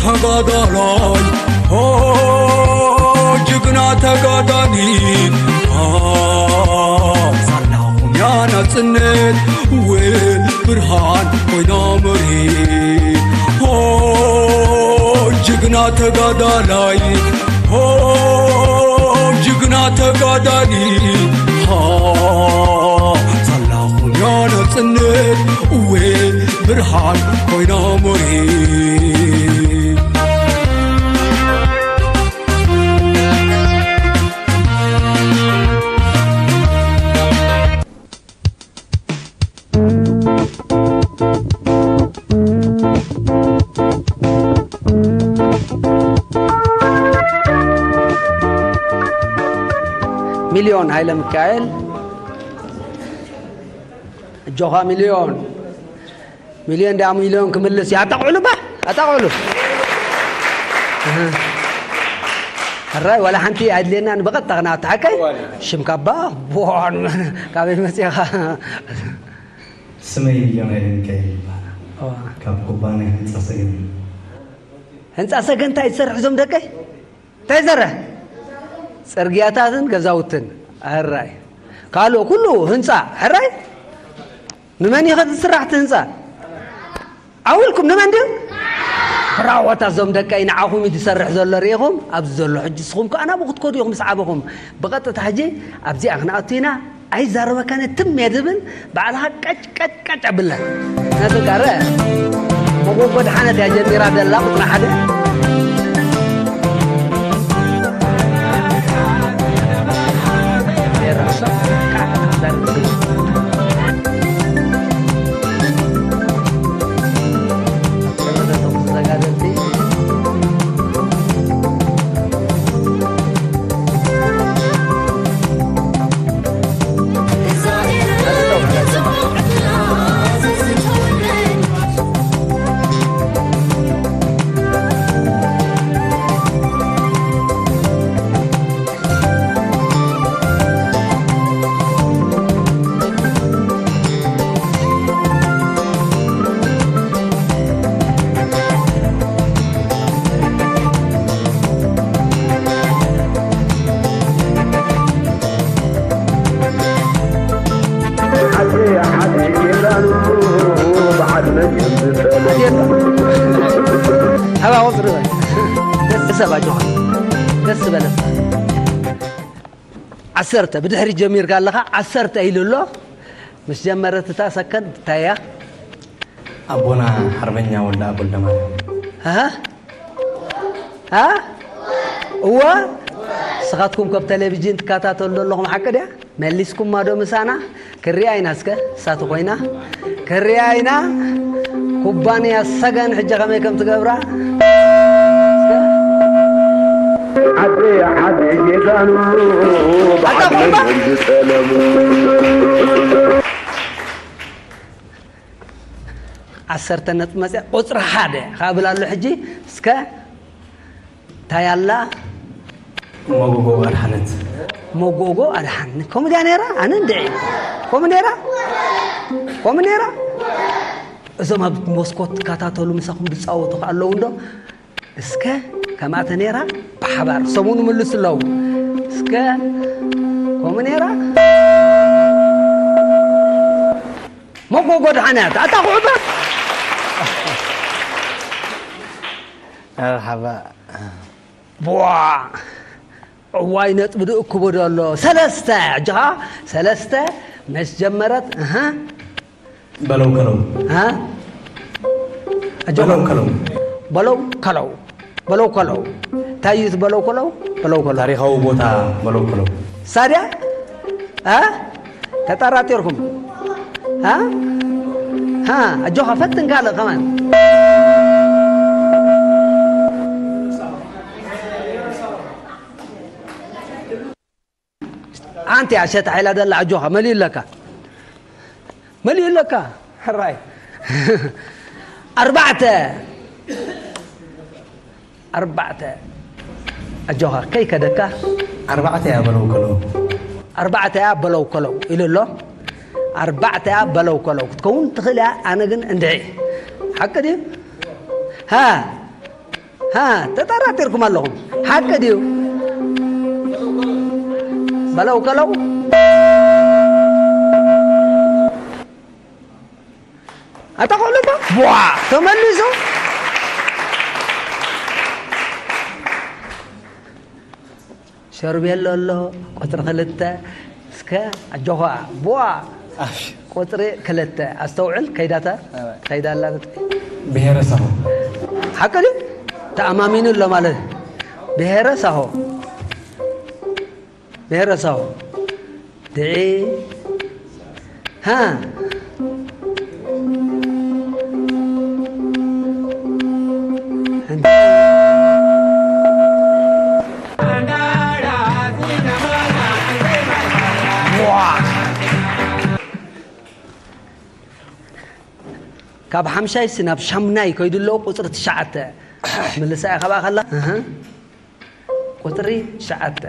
ተጋዳላይ ጅግና ተጋዳሊ ሳላኹም ያ ናጽነት እውን ብርሃን ኮይና መሪ ጅግና ተጋዳላይ ጅግና ተጋዳሊ ሳላኹም ያ ናጽነት እውን ብርሃን ኮይና መሪ ሚልዮን ሃይለ ሚካኤል። እጆኻ ሚልዮን። ሚልዮን ዳኣ ሚልዮን ክምልስ እዩ። ኣጣቕዕሉ ባ ኣጣቕዕሉ። ሕራይ ዋላ ሓንቲ ኣድልየና ንበቐጥታ ክናብቲ ሓቀይ ሽም ካባ ቦን ካበይ መፅኻ? ስመይ ሚልዮን ሃይለ ሚካኤል ይበሃል። ካብ ኩባንያ ህንፃ ሰገን። ህንፃ ሰገን እንታይ ትሰርሕ እዞም ደቀይ? እንታይ ይሰርሕ? ፅርግያታትን ገዛውትን። ሕራይ ካልኦ ኩሉ ህንፃ። ሕራይ ንመን እዩ ዝስራሕ እቲ ህንፃ? ዓውልኩም ንመን ድዩ? ሕራወታ እዞም ደቀይ ንዓኹም እዩ ዝሰርሕ ዘሎ ርኢኹም። ኣብዚ ዘሎ ሕጂ ንስኹም ከዓ ናብኡ ክትከዱ ኢኹም ምስ ዓበኹም። ብቐጥታ ሕጂ ኣብዚኣ ክንኣቱ ኢና። ኣይዛረበካን ትም እየ ዝብል ባዕልኻ ቀጭ ቀጭ ቀጭ ኣብላ ናተጋረ መጎጎ ድሓነት እያ ጀሚራ ዘላ ቁፅሪ ሓደ ደስ ሰብ ኣጆኻ። ደስ ዝበለ ሰብ። ዓሰርተ ብድሕሪ ጀሚርካ ኣለኻ። ዓሰርተ ኢሉ ኣሎ። ምስ ጀመረት እታ ሰከንድ እንታይ እያ? ኣቦና ሓርበኛ ወልደ ኣብ ወልደ ማርያም። ኣሃ። ኣ? እወ። ንስኻትኩም ካብ ቴሌቪዥን ትከታተሉ ዘለኹም ሓቂ ድያ? መሊስኩማ ዶ ምሳና? ክሪኣ ኢና እስከ፣ እሳቱ ኮይና። ክሪኣ ኢና። ኩባንያ ሰገን ሕጂ ከመይ ከም ትገብራ። እስከ። ዓደይ ዓደይ ጌጋኑ ኣታ ብዓድመን ቁርባ። ከም ዝጠለሙ። ዓሰርተ ነጥቢ መፅያ ቁፅሪ ሓደ ካብ ብላ ኣሎ ሕጂ እስከ እንታይ ኣላ? መጎጎ ኣድሓነት። መጎጎ ኣድሓን። ከምኡ ድያ ነይራ? ኣነ እንድዒ። ከምኡ ነይራ? ከምኡ ነይራ? እዞም ኣብ መስኮት ትከታተሉ ምሳኹም ዝፃወቱ ከ ኣለዉ እንዶ? እስከ ከምኣ ተነይራ ብሓባር ሰሙኑ ምልሱ ኣለዉ። እስከ ከምኡ ነይራ? መጎጎ ኣድሓነት። ኣታ ኩዕባ። መርሓባ። ቧ! እዋይ ነጥቢ ድእክቦ ዶ ኣሎ? ሰለስተ፣ ኣጆኻ፣ ሰለስተ መስ ጀመረት፣ እህ። በለው ከለው። ሃ? ኣጆኻ። በለው ከለው። በለው ከለው። በለው ከለው። እንታይ እዩ እቲ በለው ከለው? በለው ከለው። ታሪኻዊ ቦታ በለው ከለው። ሳድያ? ሃ? ተጠራጢርኩም? ሃ? ሃ? ኣጆኻ ፈትን ካልእ ከማን። ሓንቲ እያ ሸታ ሓይላ ደላ ኣጆኻ መሊኡ ኣለካ። መሊኡ ኣለካ። ሕራይ። ኣርባዕተ። ኣርባዕተ። ኣጆኻ ከይከደካ። ኣርባዕተ እያ በለው ከለው። ኣርባዕተ እያ በለው ከለው ኢሉ ኣሎ። ኣርባዕተ እያ በለው ከለው ክትከውን ትኽእል እያ። ኣነ ግን እንድዒ። ሓቂ ድዩ? ሃ? ሃ? ተጠራጢርኩም ኣለኹም። ሓቂ ድዩ? በለው ከለው። ኣታ ቆልባ ቧ! ተመሊሱ። ሸርቤሎ ኣሎ፣ ቁጽሪ ክልተ። እስከ ኣጆኻ፣ ቧ! ኣሽ። ቁጽሪ ክልተ። ኣስተውዕል፣ ከይዳታ፣ ኣባይ። ከይዳ ኣላ። ብሄረ ሳሆ። ሓቂ ድዩ? ተኣማሚኑ ኣሎ ማለት። ብሄረ ሳሆ። ብሄረ ሳሆ። ድዒ። ሃ። ዋ። ካብ ሓምሻይሲ ናብ ሻምናይ ከይዱ ኣለዉ ቁጽሪ ትሽዓተ። ምልሳ ኢኻ ብኣ ከላ። እህ። ቁጽሪ ትሽዓተ።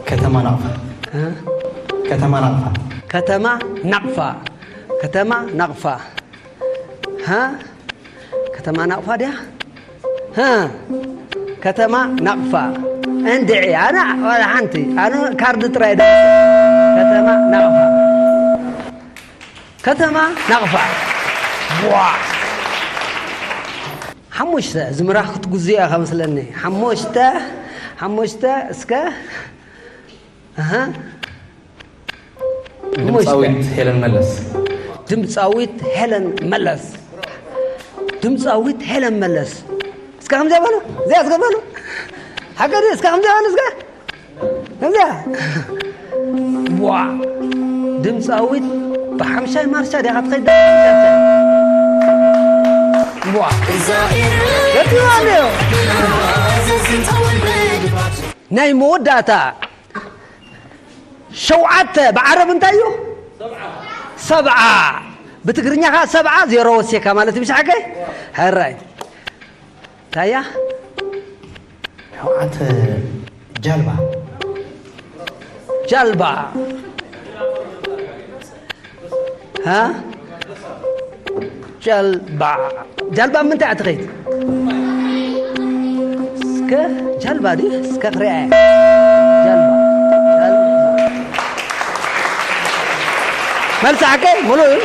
ከተማ ናቕፋ። እ? ከተማ ናቕፋ። ከተማ ናቕፋ። ከተማ ናቕፋ። ሃ? ከተማ ናቕፋ ድያ? ሃ? ከተማ ናቕፋ። እንድዒ፣ ኣነ ዋላ ሓንቲ፣ ኣነ ካርድ ጥራይ ደ-፣ ከተማ ናቕፋ። ከተማ ናቕፋ። ዋ! ሓሙሽተ፣ ዝምራሕ ክትጉዝዮ ኢኻ መስለኒ። ሓሙሽተ፣ ሓሙሽተ፣ እስከ፣ ኣሃ። ሓሙሽተ። ድምፃዊት ሄለን መለስ። ድምፃዊት ሄለን መለስ። ድምፃዊት ሄለን መለስ። እስከ ከምዚኣ በሉ። እዚኣ እስከ በሉ። ሓቂ ድዩ? እስከ ከምዚኣ በሉ እስከ። እዛ ዋ ድምፃዊት ብሓምሻይ ማርሻ ዲኻ ትኸይድ? ዋ ገዲዋ ኣለዮ። ናይ መወዳእታ ሸውዓተ ብዓረብ እንታይ እዩ? ሰብዓ። ብትግርኛ ኸዓ ሰብዓ ዜሮ ወሴካ ማለት እዩ። ብሻሕከይ ሕራይ ታያ ሕወሓት ጃልባ። ጃልባ። ሃ? ጃልባ። ጃልባ ምንታይ እያ ትኸይድ? እስከ ጃልባ ድዩ? እስከ ክሪኣ እየ። ጃልባ። ጃልባ። መልሲ ሓቀይ ሙሉእ እዩ።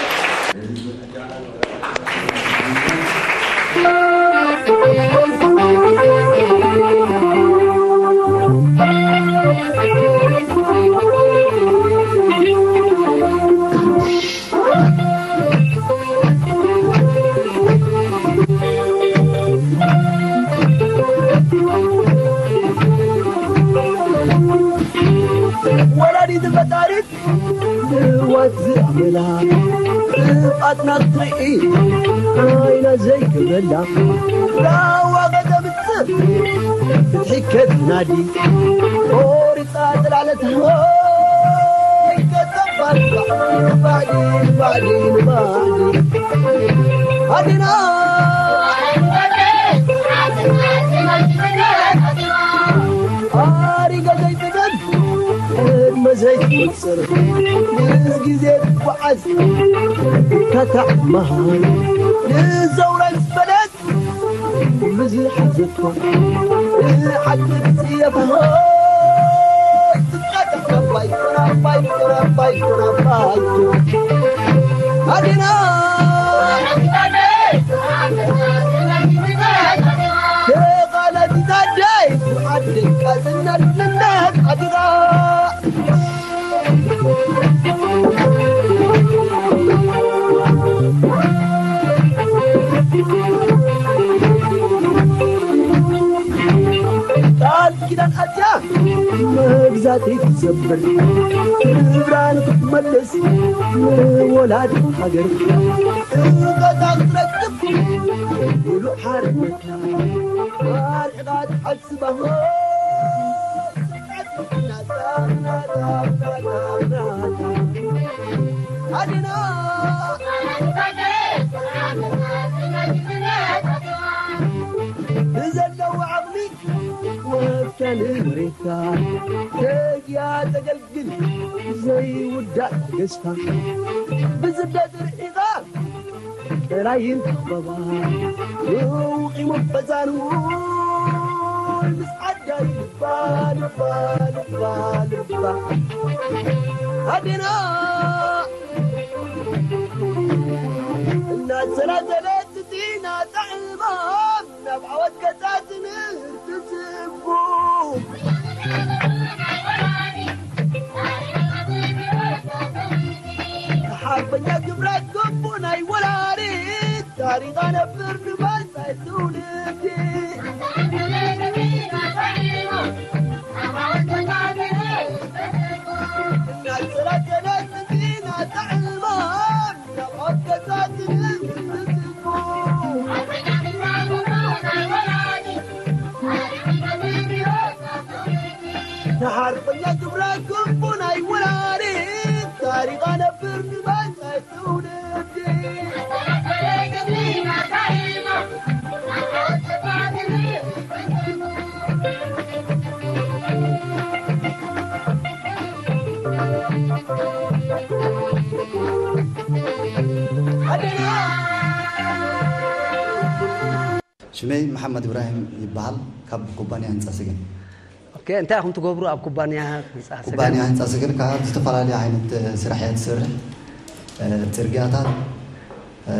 ዝኣመላ ጽብቓትና ክትርኢ ዓይና ዘይገበላ ራዋ ከተምጽእ ፍትሒ ከትናዲ ቆሪጻ ጽላለት ሆይ ከተባርባ ባዕዲ ባዕዲ ባዕዲ ኣዴና ኣሪገ ዘይጥበብ ዕድመ ዘይትቆጽር ምስ ግዜ ትጓዓዝ ካታዕ መሃር ንዘውራይ ዝፈለጥ ብዙሕ ዝኮ ሓቂ ዝጽየፍ ኣዲና ተቓላዲት ኣደይ ዓደይ ቃጽና ልምነት ኣዲና ቃል ኪዳን ኣትያ መግዛእቲ ትሰብር ክብራ ንክትመልስ ንወላዲት ሃገር እውቀታ ክትረክብ ሙሉእ ሓርነታ ኣርሒቓ ትሓስባ ኣዲና ብዘለዎ ዓቕሚ ወፍታ ንመሬታ ተግያ ተገልግል ዘይውዳእ ተገዝፋ ብስደት ርሒቓ ጥራይን ኣበባ ውቒ መንፈሳን ውይ ምስ ዓዳይ ልባ ልባ ልባ ልባ ኣዴና እናሰላሰለት ዜና ጣዕማ ናብ ዓወት ገጻ ትምህርቲ ዝቡ ሓርበኛ ግብራት ግቡ ናይ ወላዲት ታሪኻ ነብር ንመጻኢ ትውልዲ እናሰላሰለት ዜና ጣዕማ ንሓርበኛ ግብረ ግቡ ናይ ወላዲት ታሪኻ ነብር ንመጻኢ ትውልዲ ሽመይ መሓመድ ኢብራሂም ይበሃል፣ ካብ ኩባንያ ህንፃ ስግን። ኦኬ፣ እንታይ ኢኹም ትገብሩ ኣብ ኩባንያ ህንፃ ስግን? ኩባንያ ህንፃ ስግን ካብ ዝተፈላለዩ ዓይነት ስራሕ እያ ትሰርሕ። እ፣ ፅርግያታት፣ እ፣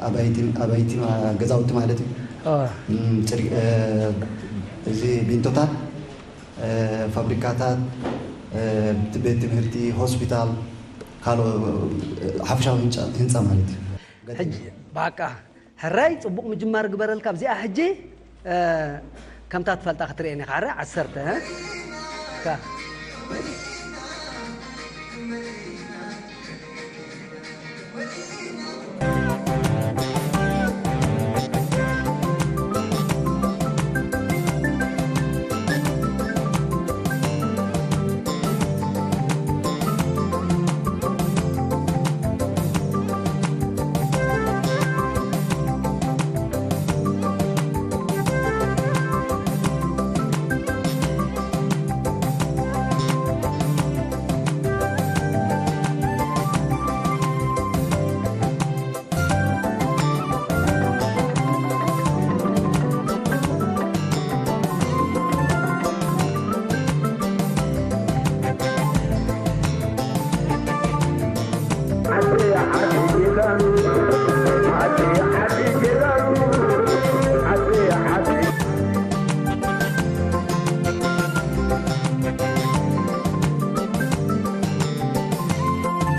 ኣባይቲ፣ ኣባይቲ ማ-፣ ገዛውቲ ማለት እዩ። ኦ። እም፣ ፅርግ-፣ እ፣ እዚ ቢንቶታት፣ እ፣ ፋብሪካታት፣ እ፣ ቤት ትምህርቲ፣ ሆስፒታል፣ ካልኦ፣ እ፣ ሓፈሻዊ ህንፃ፣ ህንፃ ማለት እዩ። ሕጂ፣ ባቃ፣ ሕራይ፣ ጽቡቕ ምጅማር ግበረልካ። ኣብዚኣ ሕጂ፣ እ፣ ከምታ ትፈልጣ ክትርእየኒ ኢኻ። ሕራይ፣ ዓሰርተ፣ እ? ካ-፣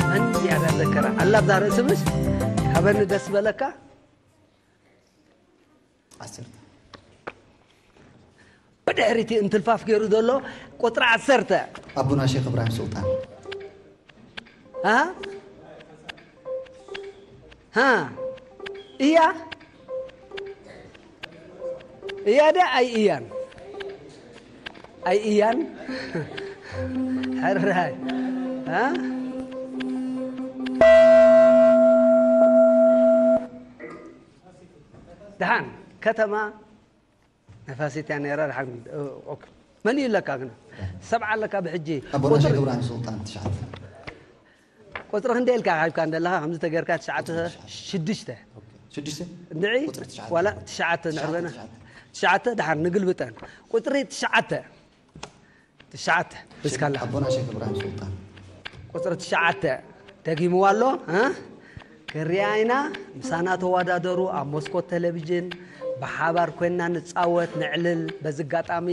መን ዝያዳ ዘከራ ኣላ ኣብዛ ርእሲ ምሽ ሃበኒ ደስ በለካ። ዓሰርተ። ብድሕሪቲ እንትልፋፍ ገይሩ ዘሎ ቁፅሪ ዓሰርተ። ኣቡና ሼክ እብራሂም ሱልጣን። ها؟ ها؟ إيا؟ إيا ده أي إيان؟ أي إيان؟ حراي. ها؟ دحان، كتما نفاسيت يعني يرى الحمد. أوكي. من يقول لك أغنى؟ سبعة لك بحجي. أبو راشد إبراهيم سلطان تشعر. ቁፅሪ ክንደይ ኢልካ ሓብካ እንደለኻ ከምዚ ተገርካ ትሽዓተ ሽዱሽተ ሽዱሽተ እንድዒ ቁፅሪ ትሽዓተ። ዋላ ትሽዓተ ንዕርበና ትሽዓተ ድሓር ንግልብጠን ቁፅሪ ትሽዓተ ትሽዓተ እስካላ ኣቦና ሼክ እብራሂም ሱልጣን ቁፅሪ ትሽዓተ ደጊምዋ ኣሎ እ? ክሪኣ ኢና ምሳና ተወዳደሩ ኣብ መስኮት ቴሌቪዥን ብሓባር ኮይና ንፃወት ንዕልል በዚ ኣጋጣሚ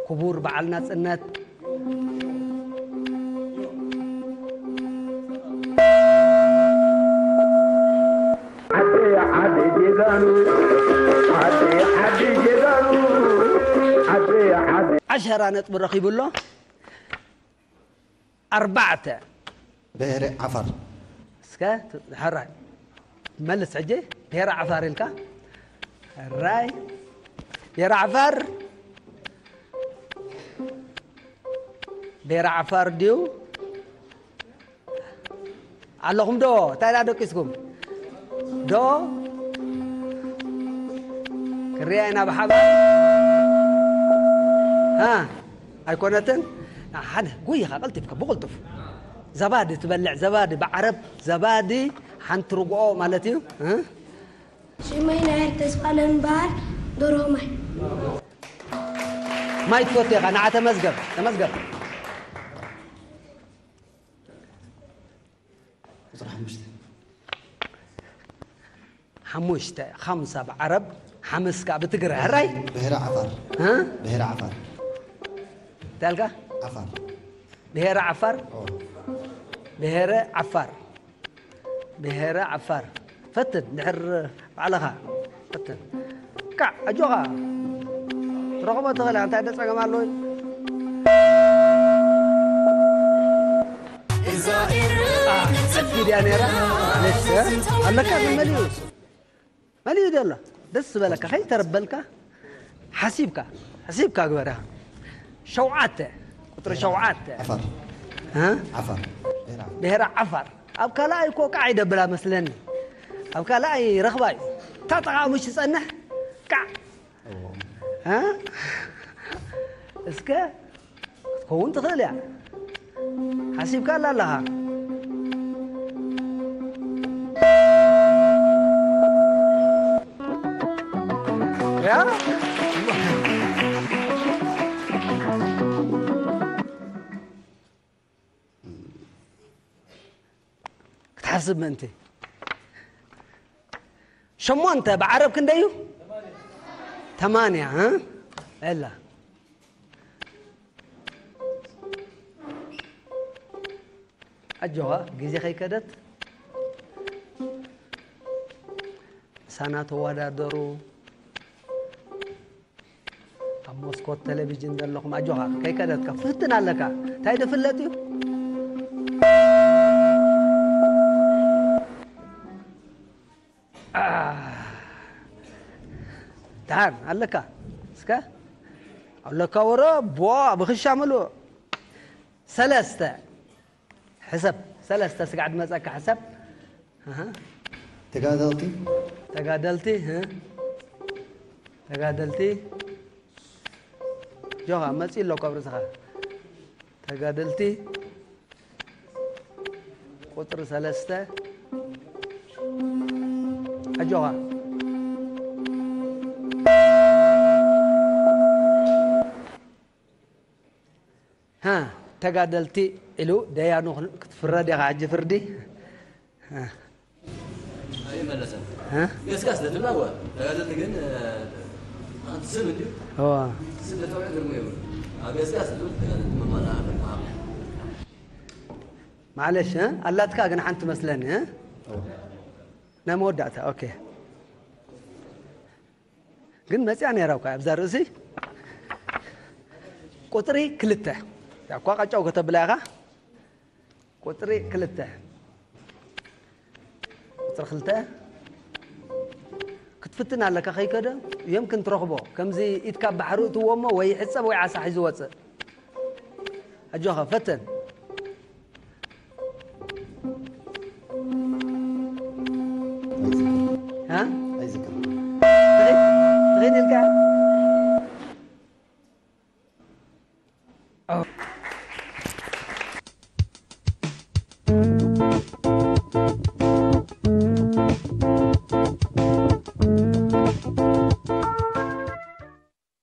ክቡር በዓል ናፅነት ዓደይ ዓደይ ጀጋኑ ዓደይ ዓደይ ጀጋኑ ዓደይ ዓደይ ዓሸራ ነጥቢ ረኺቡ ኣሎ ኣርባዕተ ብሄረ ዓፋር እስከ ሕራይ መልስ ሕጂ ብሄረ ዓፋር ኢልካ ሕራይ ብሄረ ዓፋር ብሄረ ዓፋር ድዩ ኣለኹም ዶ እንታይ ዳ ደቂስኩም ዶ ክርያ ኢና ብሓባር ሃ ኣይኮነትን ሓደ ጉይኻ ቀልጢፍካ ብቕልጡፍ ዘባዲ ትበልዕ ዘባዲ ብዓረብ ዘባዲ ሓንቲ ርግኦ ማለት እዩ እ? ሽመይ ናይ ተስፋለም በዓል ደርሆ ማይ ማይ ትፈቱ ኢኻ ንዓ ተመዝገብ ተመዝገብ ቁፅሪ ሓሙሽተ ሓሙሽተ ኻምሳ ብዓረብ ሓምስ ከዓ ብትግረ ሕራይ ብሄረ ዓፋር እ? ብሄረ ዓፋር እንታይ ኢልካ ዓፋር ብሄረ ዓፋር ኦ። ብሄረ ዓፋር ብሄረ ዓፋር ፈትን ድሕር ባዕልኻ ፈትን ካዕ ኣጆኻ ትረኽቦ ትኽእል እንታይ ደ ፀገም ኣለዎ ሰፊድ እያ ነይራ ኣለካ ግን መሊኡ መሊኡ ዘሎ ደስ ዝበለካ ከይተረበልካ ሓሲብካ ሓሲብካ ግበራ ሸውዓተ ቁፅሪ ሸውዓተ ዓፋር እ? ዓፋር ብሄረ ዓፋር ብሄረ ዓፋር ኣብ ካልኣይ እኮ ቃዕ ይደብላ መስለኒ ኣብ ካልኣይ ረኽባ እዩ እታ ጠቓሙሽ ትፀንሕ ቃዕ እ? እስከ ክትከውን ትኽእል እያ ሓሲብካ ኣላ ኣለኻ ያ ክትሓስብ ምእንቲ ሸሞንተ ብዓረብ ክንደይ እዩ ተማንያ እ? ኤላ ኣጆኻ ግዜ ከይከደት ምሳና ተወዳደሩ ኣብ መስኮት ቴሌቪዥን ዘለኹም ኣጆኻ ከይከደትካ ፍትን ኣለካ እንታይ ድፍለጥ እዩ ደሓን ኣለካ እስከ ኣለካ ወረ ቦ ብኽሻ ምሉእ ሰለስተ ሕሰብ ሰለስተ ስጋዕ ድመፀካ ሕሰብ ኣሃ። ተጋደልቲ ተጋደልቲ እ? ተጋደልቲ ጆኻ መፂ ኣሎ ካብ ርእስኻ ተጋደልቲ ቁፅሪ ሰለስተ ኣጆኻ ሃ ተጋደልቲ ኢሉ ደያኑ ክትፍረድ ኢኻ ሕጂ ፍርዲ ሃ ኣይመለሰን ሃ ገስጋስ ለትብላ ዋ ተጋደልቲ ግን ኣንቲ ስም እንድዩ እዋ ስም ለተውዕ ግርሙ ይብሉ ኣብ ገስጋስ ለትብል ተጋደልቲ መማላ መሃብ ማዕለሽ እ? ኣላትካ ግን ሓንቲ መስለኒ እ? ናይ መወዳእታ ኦኬ ግን መፅያ ነይራ እኳ ኣብዛ ርእሲ ቁፅሪ ክልተ እኳ ቀጫው ከተብላ ኢኻ ቁፅሪ ክልተ ቁፅሪ ክልተ ክትፍትን ኣለካ። ከይከደ የምክን ትረኽቦ። ከምዚ ኢድካ ኣብ ባሕሪ እትዎ እሞ ወይ ይሕፀብ ወይ ዓሳ ሒዙ ወፅእ። ኣጆኻ ፈትን። እ? ትኸይድ ኢልካ?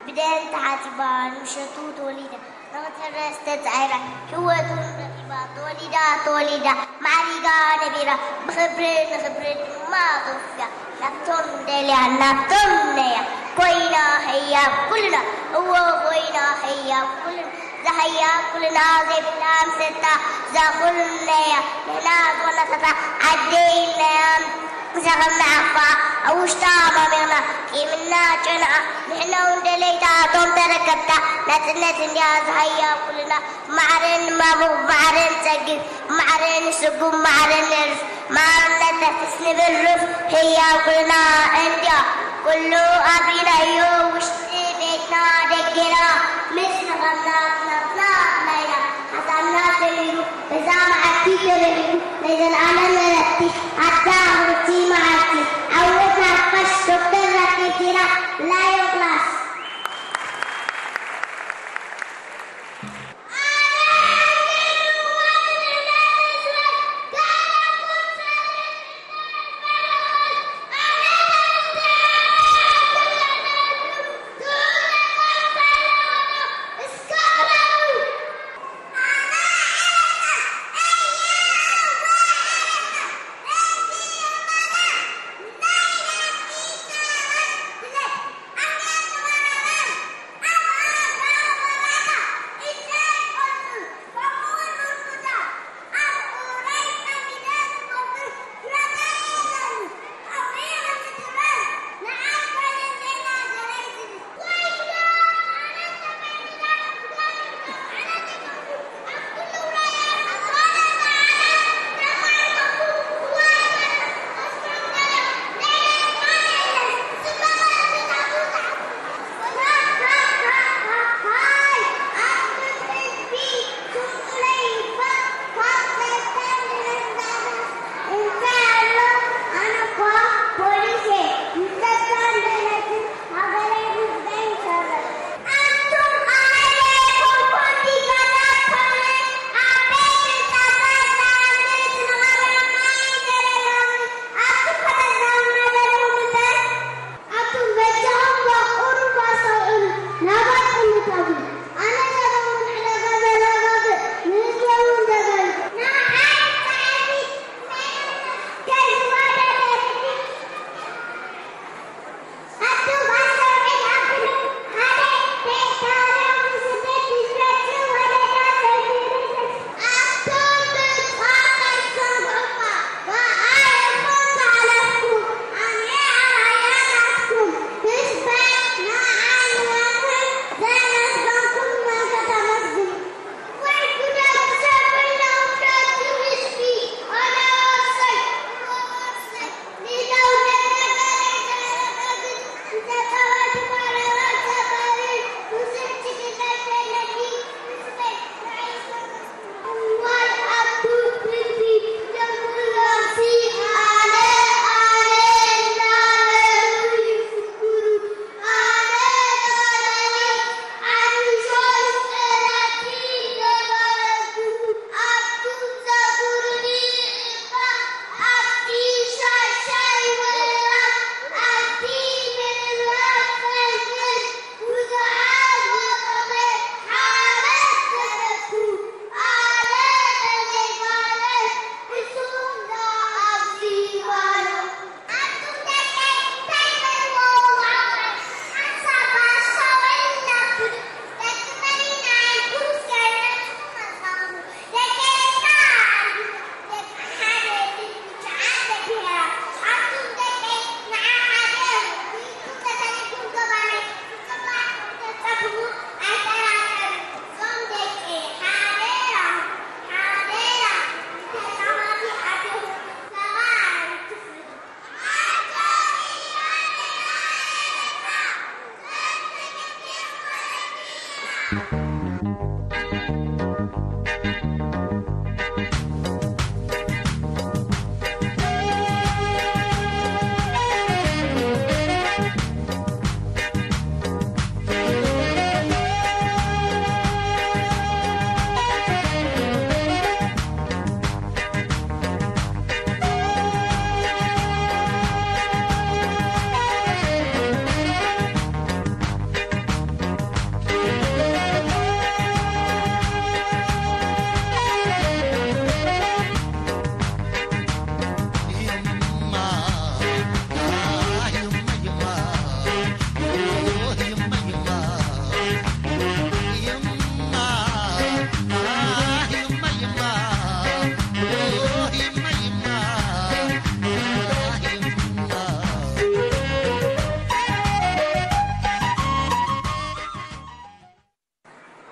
ብደም ተሓጺባ፣ ንምሸቱ ተወሊዳ፣ ንኽትሕረስ ተጻዒራ፣ ህይወቱን ረኺባ፣ ተወሊዳ፣ ተወሊዳ፣ ማዕሪጋ ነቢራ፣ ብኽብሪ ንኽብሪ ድማ ተወፊያ፣ ናብቶም ደልያ፣ ናብቶም ነያ፣ ኮይና ህያብ ኩልና፣ እወ፣ ኮይና ህያብ ኩልና፣ እዛ ህያብ ኩልና ዘይብላ ምሰታ፣ እዛ ኩልና እያ፣ ንሕና ዝኾነታታ ዓደይ ኢልናያ፣ ምሳኸም ንዓኻ ኣብ ውሽጣ ኣማሚቕና፣ ቂምና ጨነኣ፣ ንሕና እውን ደለይታ፣ እቶም ተረከብታ፣ ናጽነት እንድያ፣ እዛ ህያብ ኩልና፣ ማዕረ ንማሙቕ፣ ማዕረ ንጸግብ፣ ማዕረ ንስጉም፣ ማዕረ ንዕርፍ፣ ማዕረ ነተፍስ ንብል ሩፍ፣ ህያብ ኩልና እንድያ፣ ኩሉ ኣብሪናዮ፣ ውሽጢ ቤትና ደገና፣ ምስ ንኸምና፣ ክሳብና ኣጥላይና፣ ሓሳብና ሰሚሩ፣ በዛ መዓልቲ ተደሪኹ፣ ናይ ዘለኣለም ዕረፍቲ፣ ኣታ ክብርቲ መዓልቲ፣ ዓወት ንሓፋሽ፣ ዶክተር ራኬብ ዜና፣ ላዮ ክላስ።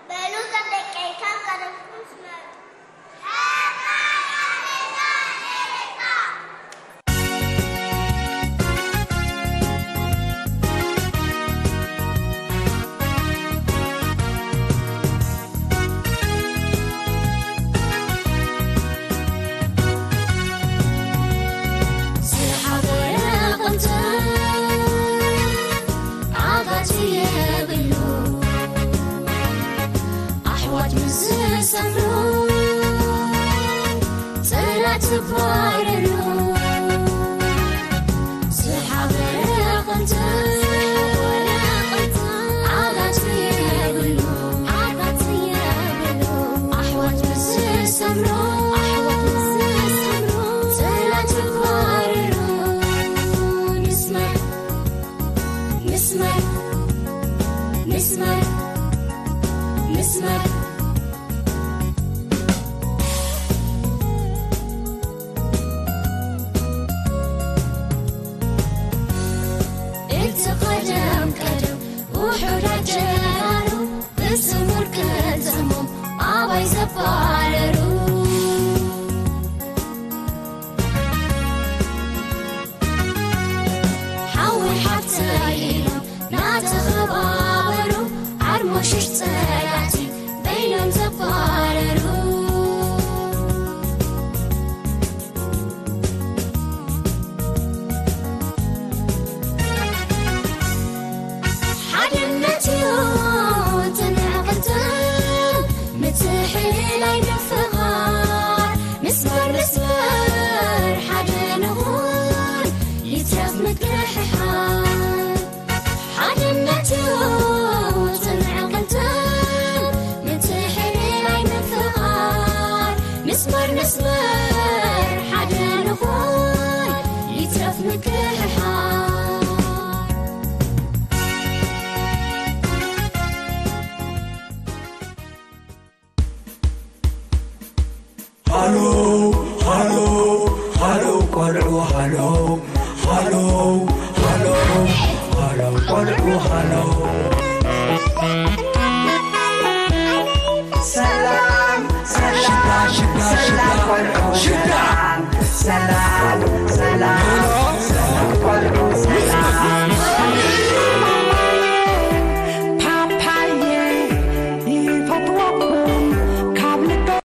በሉ እዞም ደቀይ ካብ ቀደምኩም ስመሩ። ዝሓበረ ቅንጥብ ዓጋቲ የብሉ፣ ኣሕዋት ምስ ዝሰምሩ፣ ጽላእ ትባረሩ። ዝሓበረ ቅንጥብ ዓጋቲ የብሉ፣ ዓጋቲ የብሉ፣ ኣሕዋት ምስ ዝሰምሩ፣ ኣሕዋት ምስ ዝሰምሩ፣ ጽላእ ትባረሩ። ንስመር፣ ንስመር፣ ንስመር፣ ንስመር። እቲ ቀደም ቀደም ውሑዳት ጀጋኑ ብስሙር ቅልጽሞም ኣባይ ዘባረሩ። ሓወይ ሓፍተይ ኢሎም ናተኸባበሩ፣ ዓርሞሽሽ ጸላእቲ በይኖም ዘባረሩ። ሓድነት እዩ ጽንዕ ቅንጥብ፣ ምትሕልላይ ምፍቓር፣ ምስማር ምስማር ሓደ ንኹን፣ ይትረፍ ምክሕሓል። ሓድነት እዩ ጽንዕ ቅንጥብ፣ ምትሕልላይ ምፍቓር፣ ምስማር ምስማር ሓደ ንኹን፣ ይትረፍ ምክሕሓል። ሃሎ ሃሎ ሃሎ ቆልዑ ሃሎ ሃሎ ሃሎ ሃሎ ቆልዑ ሃሎ። ሰላም ሰላም ሽዳ ሽዳ ሽዳ ሰላም ቆልዑ ሽዳ ሰላም ሰላም ሰላም